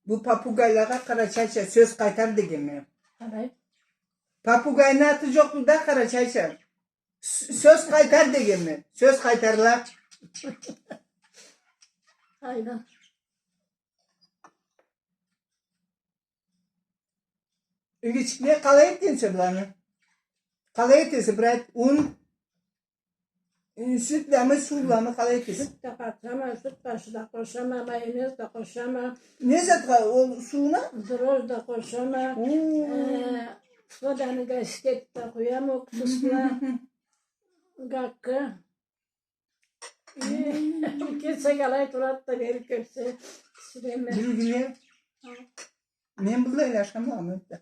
Бу попугайлагъа къарачайча сёз къайтар дегенме. Къалай? Попугайны аты джокъду да къарачайча. С-, сёз къайтар дегенме. Сёз къайтарла. Айна. Игичикле, къалай этгенсе буланы? Къалай этесе, брат? Ун, э, сютламы, сууламы, къалай этесе? Сют да къатама, сют ашы да къошама, майонез да къошама. Не затха ол сууна? Дрожь да къошама. Уу. Э, соданы гаситет да къуяма, уксусла. Гакка. Кесек алай турады да, бери кёрсе, сюреме. Билгиле. Мен былай ашамагъанма да.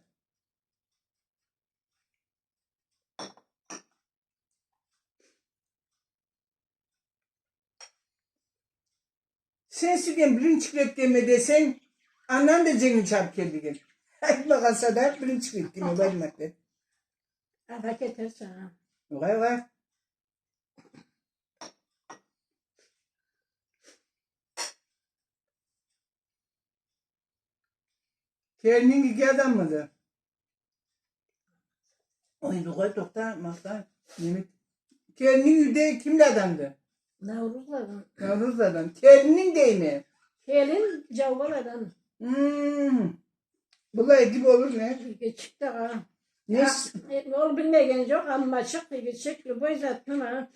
Сен сюйген блинчикле этгенме десенг, андан да дженгил чабып кел деген. Айтмагъанса да, блинчикле этгенме, Бадимат. Ада кетерсе, а. Огъай, огъай. Келининг иги адаммыды? Ой, огъай, тохта, махта. Неме? Келининг юйде кимле адамды? Наурузладан. Наурузладан. Келининг дейме. Келин Джаугъаладан. Хм. Былай иги болур, не? Игичик да, а. Не иш? Ол билмеген джокъ, аммачыкъ, игичик, любой затны, а.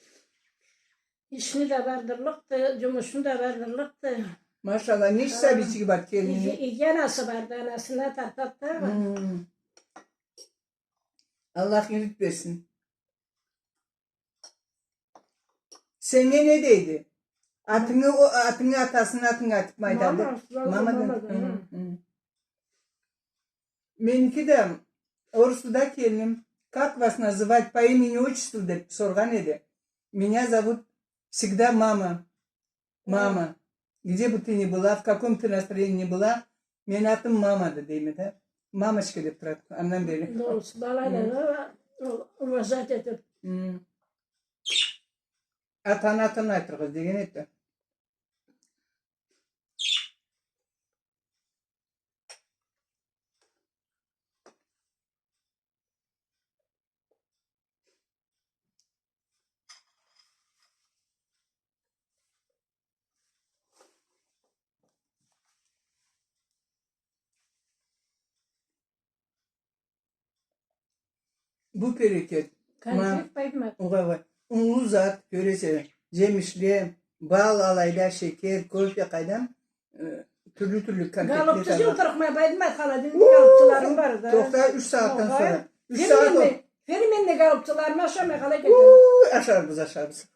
Ишни да бардырлыкъды, джумушну да бардырлыкъды. Машалла, ненча сабийчиги бар келининги? Иги, иги анасы барды, анасына тартады да. Хм. Аллах игилик берсин. Сеннге не дейди? Атынгы, о, атынгы, атасыны атынгы айтыпмы айтады? Мама, мама да, мама да. Хы, хы. Меники да, орусу да келиним, как вас называть по имени, отчеству деп соргъан эди. Меня зовут всегда мама. Мама. Где бы ты ни была, в каком ты настроении ни была, мени атым мамады дейме да. Мамочка деп турады, андан бери. Дурус, баланы да уважать этип. Хы. Атаны атын айтыргъыз деген эди. Бу берекет. Конфет, Бадимат. Огъай, огъай. Унлу зат, кёресе, джемишле, бал алайда, шекер, кофе, къайдам, э, тюрлю-тюрлю конфетле. Голубцы джылтырыкъма, Бадимат, холодильник голубцыларым барды. Тохта, юч сагъатдан сора. Юч сагъат ол. Фирменный голубцыларымы ашамай къалай кетеме? Уу, ашарбыз, ашарбыз.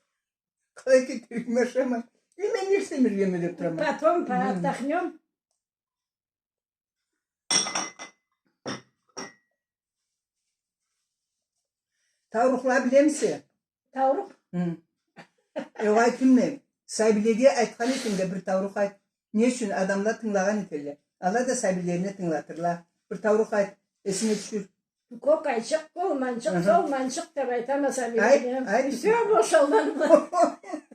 Къалай кетерикме, ашамай. Э, мен не ишлемиргеме деп турама. Потом отдохнём. Таурухла билемисе? Таурукъ? Хы. Огъай, айтайым мен. Сабийлеге айтхан этсенг да, бир тауруху айт. Не ючюн адамла тынгылагъан этелле. Ала да сабийлерине тынгылатырла. Бир тауруху айт. Эсинге тюшюр. Кёк айчыкъ, къол манчыкъ, сол манчыкъ деп айтама сабийлеге. Айт, айт. Всё, бошалгъан.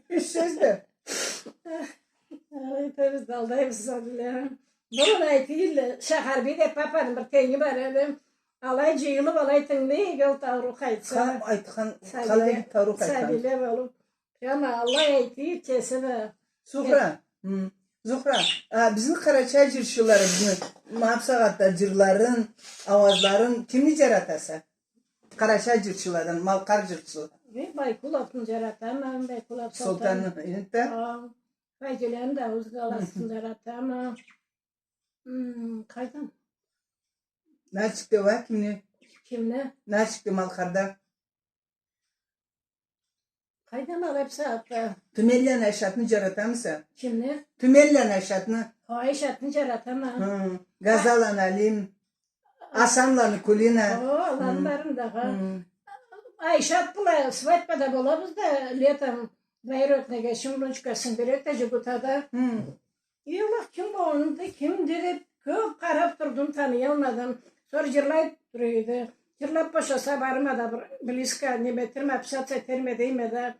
Юч сёз да. Айтабыз да, алдайбыз сабийлени. Бу айтыйла, Шахарбий деп папаны бир тенги бар эди. Алай джыйылыб, алай тынгылай эдик ол таурух айтса. Ха, айтхан, сабийле, къалай эди таурух айтхан? Сабийле болуб. Ама алай айтды кеси да. Зухра, хы, Зухра, а, бизни къарачай джырчыларыбызны, ма бусагъатда джырларын, ауазларын кимни джаратаса? Къарачай джырчыладан, малкъар джырчыла. Мен Байкуловну джаратама, Байкулов Солтанны. Солтанны, энтда? А, Файзулланы да Ауз къаласын джаратама. Хы, къайдан? Нальчикде уа кимни? Кимни? Нальчикде, Малкъарда. Къайдан алайса аты? Тюменланы Айшатны джаратамыса? Кимни? Тюменланы Айшатны. Хо, Айшатны джаратама. Хы. Газаланы Алим. Асанланы Кулина. О, аланы барын да, ха. Хы. Айшат бла свадьбада болабыз да, летом двоюродныйгъа, Шымбунчка Сымберек да, Джугутада. Хы. Аллах, ким бу, онда кимди деб, кёб къараб турдум, таныялмадым. Сора джырлай тура эди. Джырлаб бошаса, барыма да бир близко неме этерме, общаться этерме дейме да.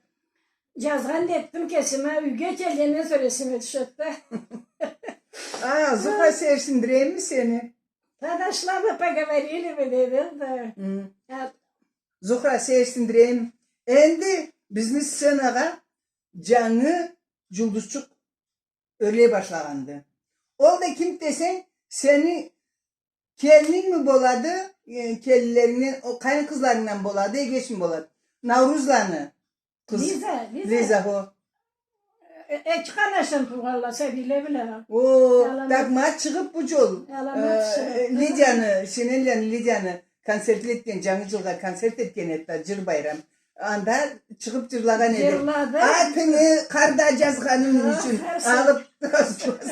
Джазгъан да этдим кесиме, юйге келгенден сора эсиме тюшеди да. А, Зухра, сейирсиндирейимми сени? Тогда шла бы, поговорили бы, дедим да. Хы. А Зухра, сейирсиндирейим. Энди бизни сценагъа джангы джулдузчукъ ёрлей башлагъанды. Ол да ким десенг, сени келинингми болады, э, келинлерингден, о, къайын къызларынгдан болады, эгечми болады? Наурузланы къызы. Лиза, Лиза. Лиза, хо. Э, э, эки къарнашдан туугъанла, сабийле бла. О, аламат. Так, ма чыгъыб бу джол. Аламат, э, чыгъыб. Лидияны, Шенелланы Лидияны концертле этген, Джангы джылгъа концерт этген эди да, джыр байрам. Анда чыгъыб джырлагъан эди. Джырлады. Атынгы къарда джазгъаным ючюн. Алыб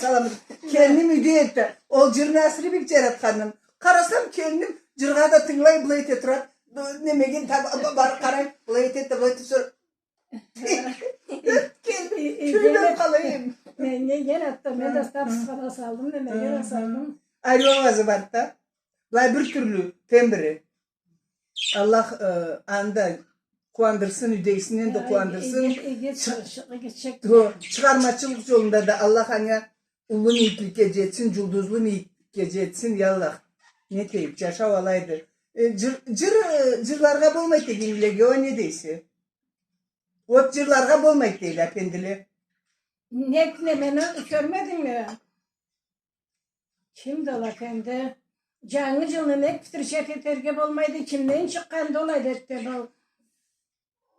саламат. Келиним юйде эди. Ол джырны асыры бек джаратханын. Къарасам, келиним джыргъа да тынгылай, былай эте турады. Немеге таба ба-, барыб къарайым, былай этеди да, былай этеди, сора келиним, тюйюлюб къалайым. Мен, мен, мен, атта, мен да статусха да салдым, немеге да салдым. Ариу ауазы барды да. Былай бир тюрлю тембри. Аллах, э, аны да къууандырсын, юйдегисинден да къууандырсын. Иги, иги чы-, чы-, иги чыкъды. Хо, чыгъармачылыкъ джолунда да Аллах анга уллу мийикликге джетсин, джулдузлу мийикликге джетсин, я Аллах. Не этейик, джашау алайды. Э, джыр, джыр, э, джырларгъа болмайды дегенлеге, уа не дейсе? Вот джырларгъа болмайды дейле, апендиле. Не, немени кёрмедингми? Кимди ол, апенди? Джангы джылны нек встречать этерге болмайды, кимден чыкъгъанды ол адетде бу?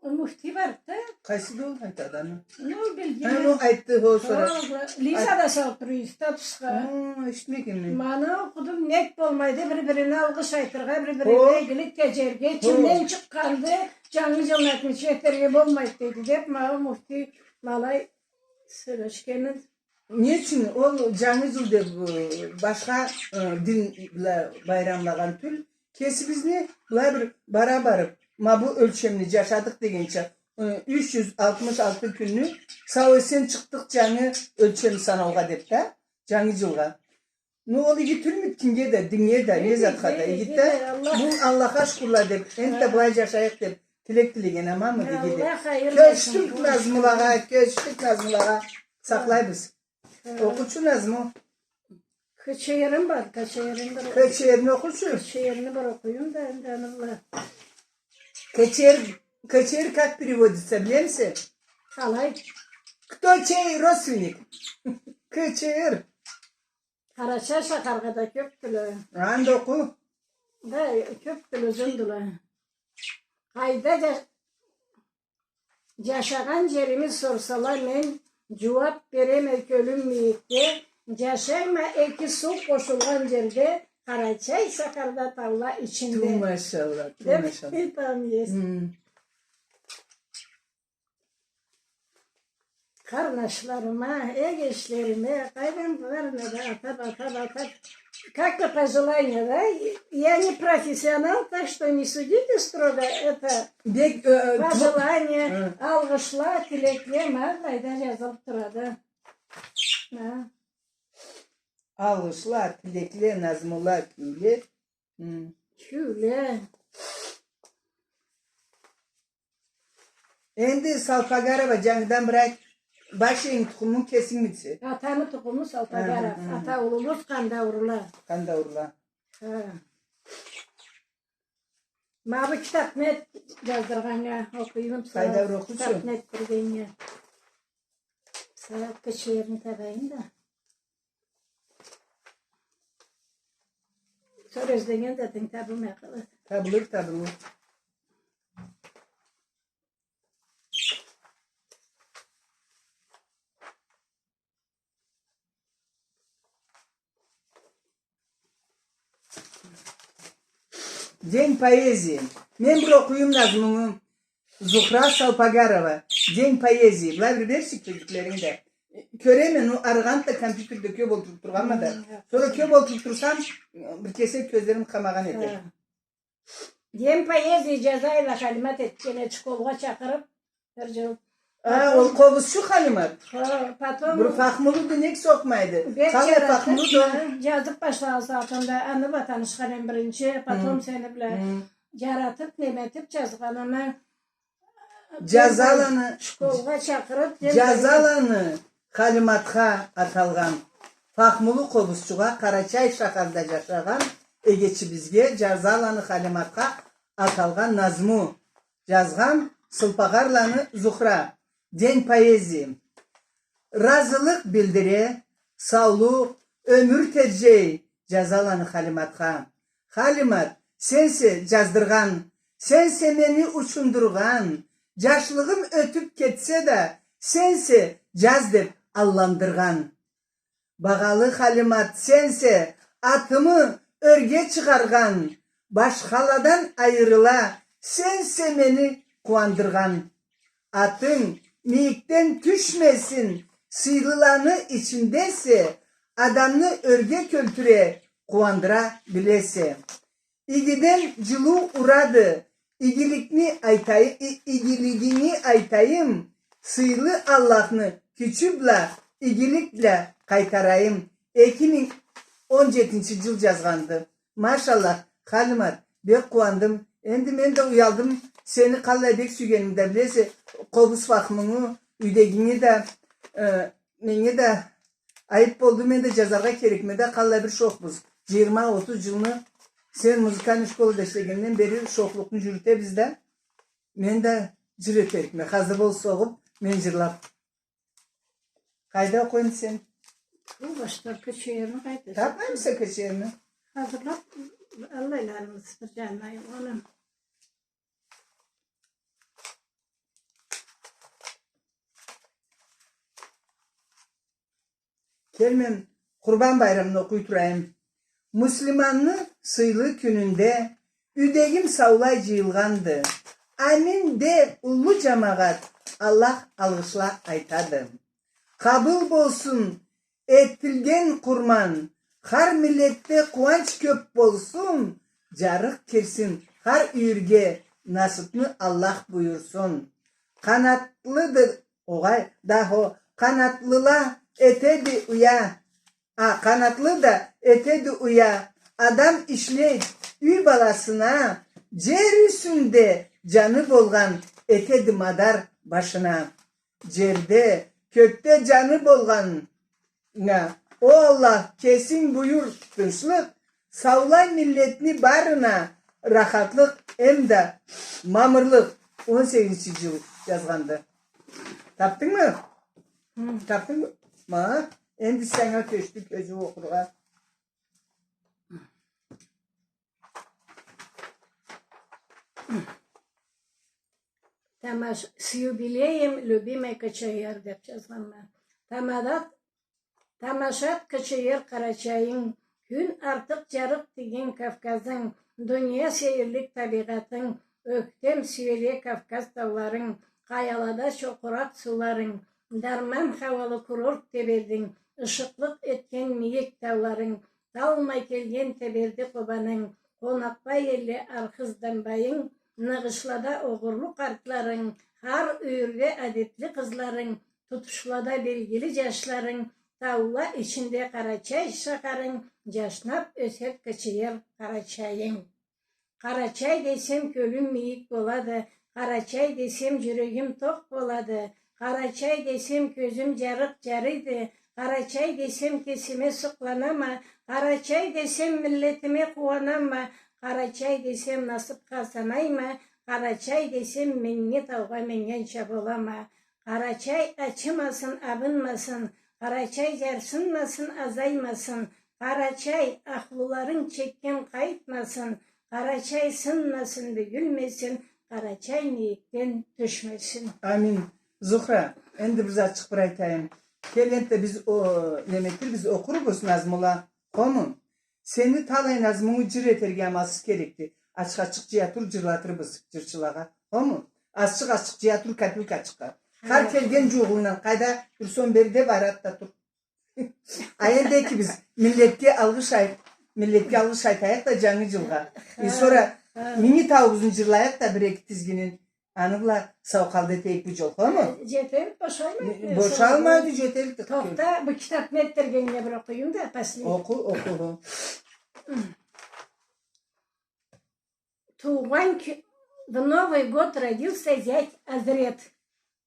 Муфтий барды да. Къайсыды ол, айтады аны? Ну, билгеним. Ха, ну, айтды, хо, сора. Хо, Лиза да салыб тура эди статусха. Хо, эшитмегенме. Ма аны окъудум, нек болмайды, бир-бирине алгъыш айтыргъа, бир-бирине игилик теджерге, кимден чыкъгъанды, джангы джылны отмечать этерге болмайды, дейди, деб, ма ол муфтий ма алай сёлешгени. Не ючюн? Ол Джангы джыл деб, э, башха, э, дин бла байрамлагъан тюл. Кесибизни былай бир бара барыб, ма бу ёлчемни джашадыкъ дегенча, э, юч джюз алтмыш алты кюнню сау-эсен чыкъдыкъ джангы ёлчемни санаугъа деб да, Джангы джылгъа. Ну, ол иги тюлмюдю кинге да, диннге да, не затха да, иги да. Бу Аллахха шукурла деб, энтда былай джашайыкъ деб, тилек тилеген аманмыды, иги да. Кёчдюк назмулагъа, кёчдюк назмулагъа. Сакълайбыз. Окъучу назму. Кечерим бар, кечерим бар. Кечерни окъучу. Кечерни бир окъуюм да, энди аны бла. Кечер, кечер как переводится, билемисе? Къалай? Кто чей родственник? Кечер. Къарачай шахаргъа да кёбдюле. Анда окъу. Да, кёбдюле, узундуле. Къайда да Джашагъан джерими сорсала, мен джууаб береме: кёлюм мийикде, джашайма эки суу къошулгъан джерде, Къарачай шахарда, таула ичинде. Ту машалла, ту машалла. Деб айтама. Къарнашларыма, эгечлериме, къайдан барына да атаб, атаб, атаб. Как-то пожелание, да? Я не профессионал, так что не судите строго. Это бек, э, э, пожелание, э, алгъышла, тилекле ма былайда джазылыб турады. Ха. Алгъышла, тилекле, назмула, кюйле. Хы. Кюйле. Энди Салпагарова, джангыдан бир айт, башынгы тукъумунг кесингмисе? Атамы тукъуму Салпагаров. Хы, хы, хы. Ата улубуз Къандаурула. Къандаурула. Ха. Ма бу китапны джаздыргъаннга окъуйум, къайда, бир окъучу. Китапны этдиргеннге. Сора кечерин табайым да. Сора излеген затынг табылмай къалады. Табылыр, табылыр. День поэзии. Мен бир окъуюм назмунгу. Зухра Салпагарова. День поэзии. Былай бир берчи кёллюклеринги да. Кёреме, ну, арыгъанды да, компьютерде кёп олтуруб тургъанма да. Хы, сора кёп олтуруб турсам, бир кесек кёзлерим къамагъан эди. Хы. День поэзии джазайла Халимат этгенди, школгъа чакъырыб, бир джыл. А, потом ол къобузчу Халимат. Хы, потом бир фахмулуду, нек сокъмайды? Бек джаратыб, фахмулуду. Хы, джазыб башлагъан сагъатымда аны бла танышхан эм биринчи, потом сени бла джаратыб, неме этиб джазгъанымы. Джазаланы, школгъа чакъырыб, День поэзии. Джазаланы Халиматха аталгъан, фахмулу къобузчугъа, Къарачай шахарда джашагъан эгечибизге Джазаланы Халиматха аталгъан назму джазгъан Сылпагъарланы Зухра. День поэзии. Разылыкъ билдире, саулукъ, ёмюр теджей Джазаланы Халиматха. Халимат, сенсе джаздыргъан, сенсе мени учундургъан, джашлыгъым ётюб кетсе да, сенсе джаз деб алландыргъан. Багъалы Халимат, сенсе атымы ёрге чыгъаргъан, башхаладан айырыла, сенсе мени къууандыргъан. Атынг мийикден тюшмесин, сыйлыланы ичиндесе, адамны ёрге кёлтюре, къууандыра билесе. Игиден джылыу урады, игиликни айтай-, и-, игилигинги айтайым, сыйлы Аллахны кючю бла, игилик бла къайтарайым. Эки минг он джетинчи джыл джазгъанды. Машаллах, Халимат, бек къууандым. Энди мен да уялдым. Сени къаллай бек сюйгенимни да билесе, къобуз фахмунгу, юйдегинги да, э, меннге да айыб болду, мен да джазаргъа керекме да, къаллай бир шохбуз. Джыйырма, отуз джылны сен музыкальный школада ишлегенден бери шохлукъну джюрютебиз да, мен да джыр этерикме. Хазыр бол, согъуб, мен джырлаб. Къайда окъуйсанг сен? Бу башда кечерни къайда? Табмаймыса кечерни? Хазырлаб, аллайларыбыз бир джанына, ону. Кел, мен Къурбан байрамны окъуй турайым. Муслиманны сыйлы кюнюнде юйдегим саулай джыйылгъанды. Амин де уллу джамагъат Аллах алгъышла айтады. Къабыл болсун этилген къурман, хар миллетде къууанч кёб болсун, джарыкъ кирсин хар юйюрге, насыбны Аллах буюрсун. Къанатлыды, огъай, дахо, къанатлыла этеди уя, а, къанатлы да этеди уя, адам ишлей юй баласына, джер юсюнде джаны болгъан этеди мадар башына. Джерде, кёкде джаны болгъаннга, о Аллах, кесинг буюр тынчлыкъ, саулай миллетни барына рахатлыкъ эмда мамырлыкъ. Он сегизинчи джыл джазгъанды. Тапдынгмы? Хы. Тапдынгмы? Ма, энди санга кёчдю кёзюу окъургъа. Тамаш-, с юбилеем, любимый Кочеер, деб джазгъанма. Тамадат-, тамашат, Кочеер Къарачайынг, кюн артыкъ джарыкъ тийген Кавказынг, дуния сейирлик табигъатынг, ёктем сюеле Кавказ тауларынг, къаялада чокъуракъ сууларынг, дарман хауалы курорт Тебердинг, ышыкълыкъ этген мийик тауларынг, талмай келген Теберди Къобанынг, къонакъбай элле Архыз Дамбайынг, ныгъышлада огъурлу къартларынг, хар юйюрде адетли къызларынг, тутушлада белгили джашларынг, таула ичинде Къарачай шахарынг, джашнаб ёсед Кочеер Къарачайынг. Къарачай десем, кёлюм мийик болады, Къарачай десем, джюрегим токъ болады, Къарачай десем, кёзюм джарыкъ джарыйды, Къарачай десем, кесиме сукъланама, Къарачай десем, миллетиме къууанама, Къарачай десем, насыбха санайма, Къарачай десем, Минги таугъа мингенча болама. Къарачай ачымасын, абынмасын, Къарачай жарсынмасын, азаймасын, Къарачай ахлуларынг чекген къайтмасын, Къарачай сынмасын, бюгюлмесин, Къарачай мийикден тюшмесин. Амин. Зухра, энди бир затчыкъ бир айтайым. Кел, энтда биз о, неме этирбиз, окъурбуз назмула. Хому? Сени талай назмунгу жыр этерге амалсыз керекди. Ачыкъ-ачыкъ жыя тур, жырлатырбыз жырчылагъа. Хому? Азчыкъ-азчыкъ жыя тур, копилкачыкъгъа. Хар келген жууугъунгдан къайда турсанг, бери де, бара да тур. А энди экибиз миллетге алгъыш айт, миллетге алгъыш айтайыкъ да жангы жылгъа. Э, сора Минги тауубузну жырлайыкъ да бир-эки тизгинин. Аны бла сау къалды этейик бу жолгъа, ма? Жетелик, бошалмайды. Бошалмайды, жетелик. Тохта, бу китапны этдиргенинге бир окъуюм да, последний. Окъу, окъу. Туугъан кю-, В Новый год родился зять Азрет.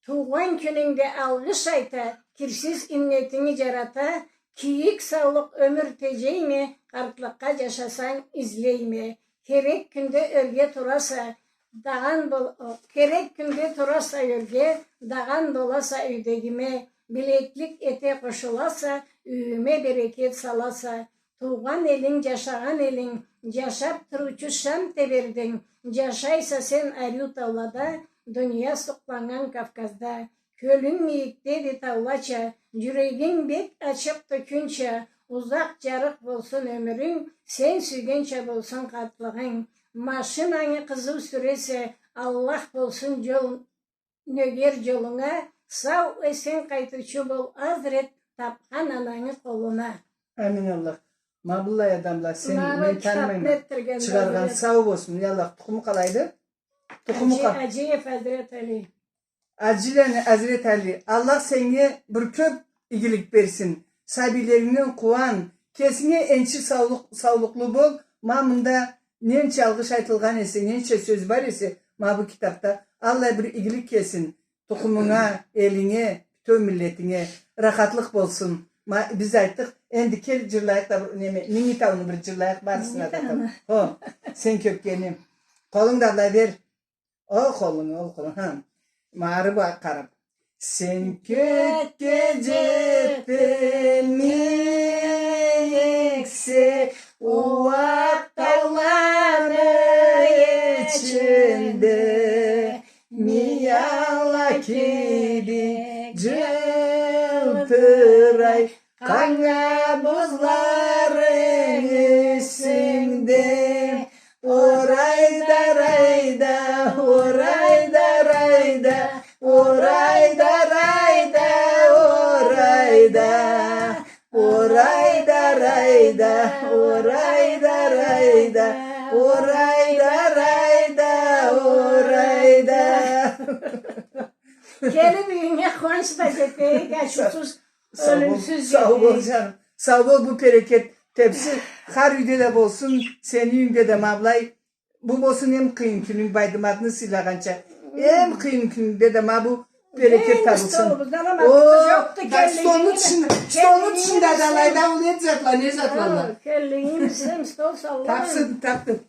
Туугъан кюнюнгде алгъыш айта, кирсиз иннетинги жарата, кийик саулукъ ёмюр тежейме, къартлыкъгъа жашасанг излейме. Керек кюнде ёрге тураса, дагъан бол-, о, керек кюнде тураса ёрге, дагъан боласа юйдегиме, билеклик эте къошуласа, юйюме берекет саласа. Туугъан элинг, жашагъан элинг, жашап туруучу шам тебердинг, жашайса сен ариу таулада, дуния сукъланнган Кавказда. Кёлюнг мийикдеди таулача, жюрегинг бек ачыкъ тёкюнча, узакъ жарыкъ болсун ёмюрюнг, сен сюйгенча болсун къартлыгъынг. Машинангы къызыу сюресе, Аллах болсун жол нёгер жолунга, сау-эсен къайтыучу бол, Азрет, тапхан анангы къолуна. Амин Аллах. Ма быллай адамла, сен, мен танымайма. Чыгъаргъан сау болсун, я Аллах. Тукъуму къалайды? Тукъуму къа- Аджиев Азрет Али. Аджиланы Азрет Али. Аллах сеннге бир кёп игилик берсин. Сабийлерингден къууан. Кесинге энчи саулукъ-, саулукълу бол. Ма мында ненча алгъыш айтылгъан эсе, ненча сёз бар эсе, ма бу китапда, Аллах бир игилик кесин, тукъумунга, элинге, бютеу миллетинге рахатлыкъ болсун. Ма, биз айтдыкъ, энди кел жырлайыкъ да, бир неме, Минги тауну бир жырлайыкъ, барысына да. Минги тауну. Хо, сен кёкгени. Къолунгу да былай бер. Ол къолунгу, ол къолунгу, ха. Ма ары ба-, къарап. Сен кёкге жетдинг мийиксе, уакъ тауланы ичинде, мияла кибик жылтырай, къанга бузларынг юсюнгде. Орайда, райда, орайда, райда, орайда, райда, орайда. Орайда, райда, орайда, райда, орайда, райда, орайда. Келип юйюнге къууанч да жетейик, ачыусуз, ёлюмсюз жетейик. Сау бол, сау бол, жаным. Сау бол, бу берекет тепси хар юйде да болсун, сени юйюнгде да ма былай. Бу болсун эм къыйын кюнюнг, Байдыматны сыйлагъанча. Эм къыйын кюнюнгде да ма бу берекет табылсын. О, столну тышында, столну тышында да алайда ол не затла, не затла. Келлигим, сен стол салла. Тапсын, тапсын.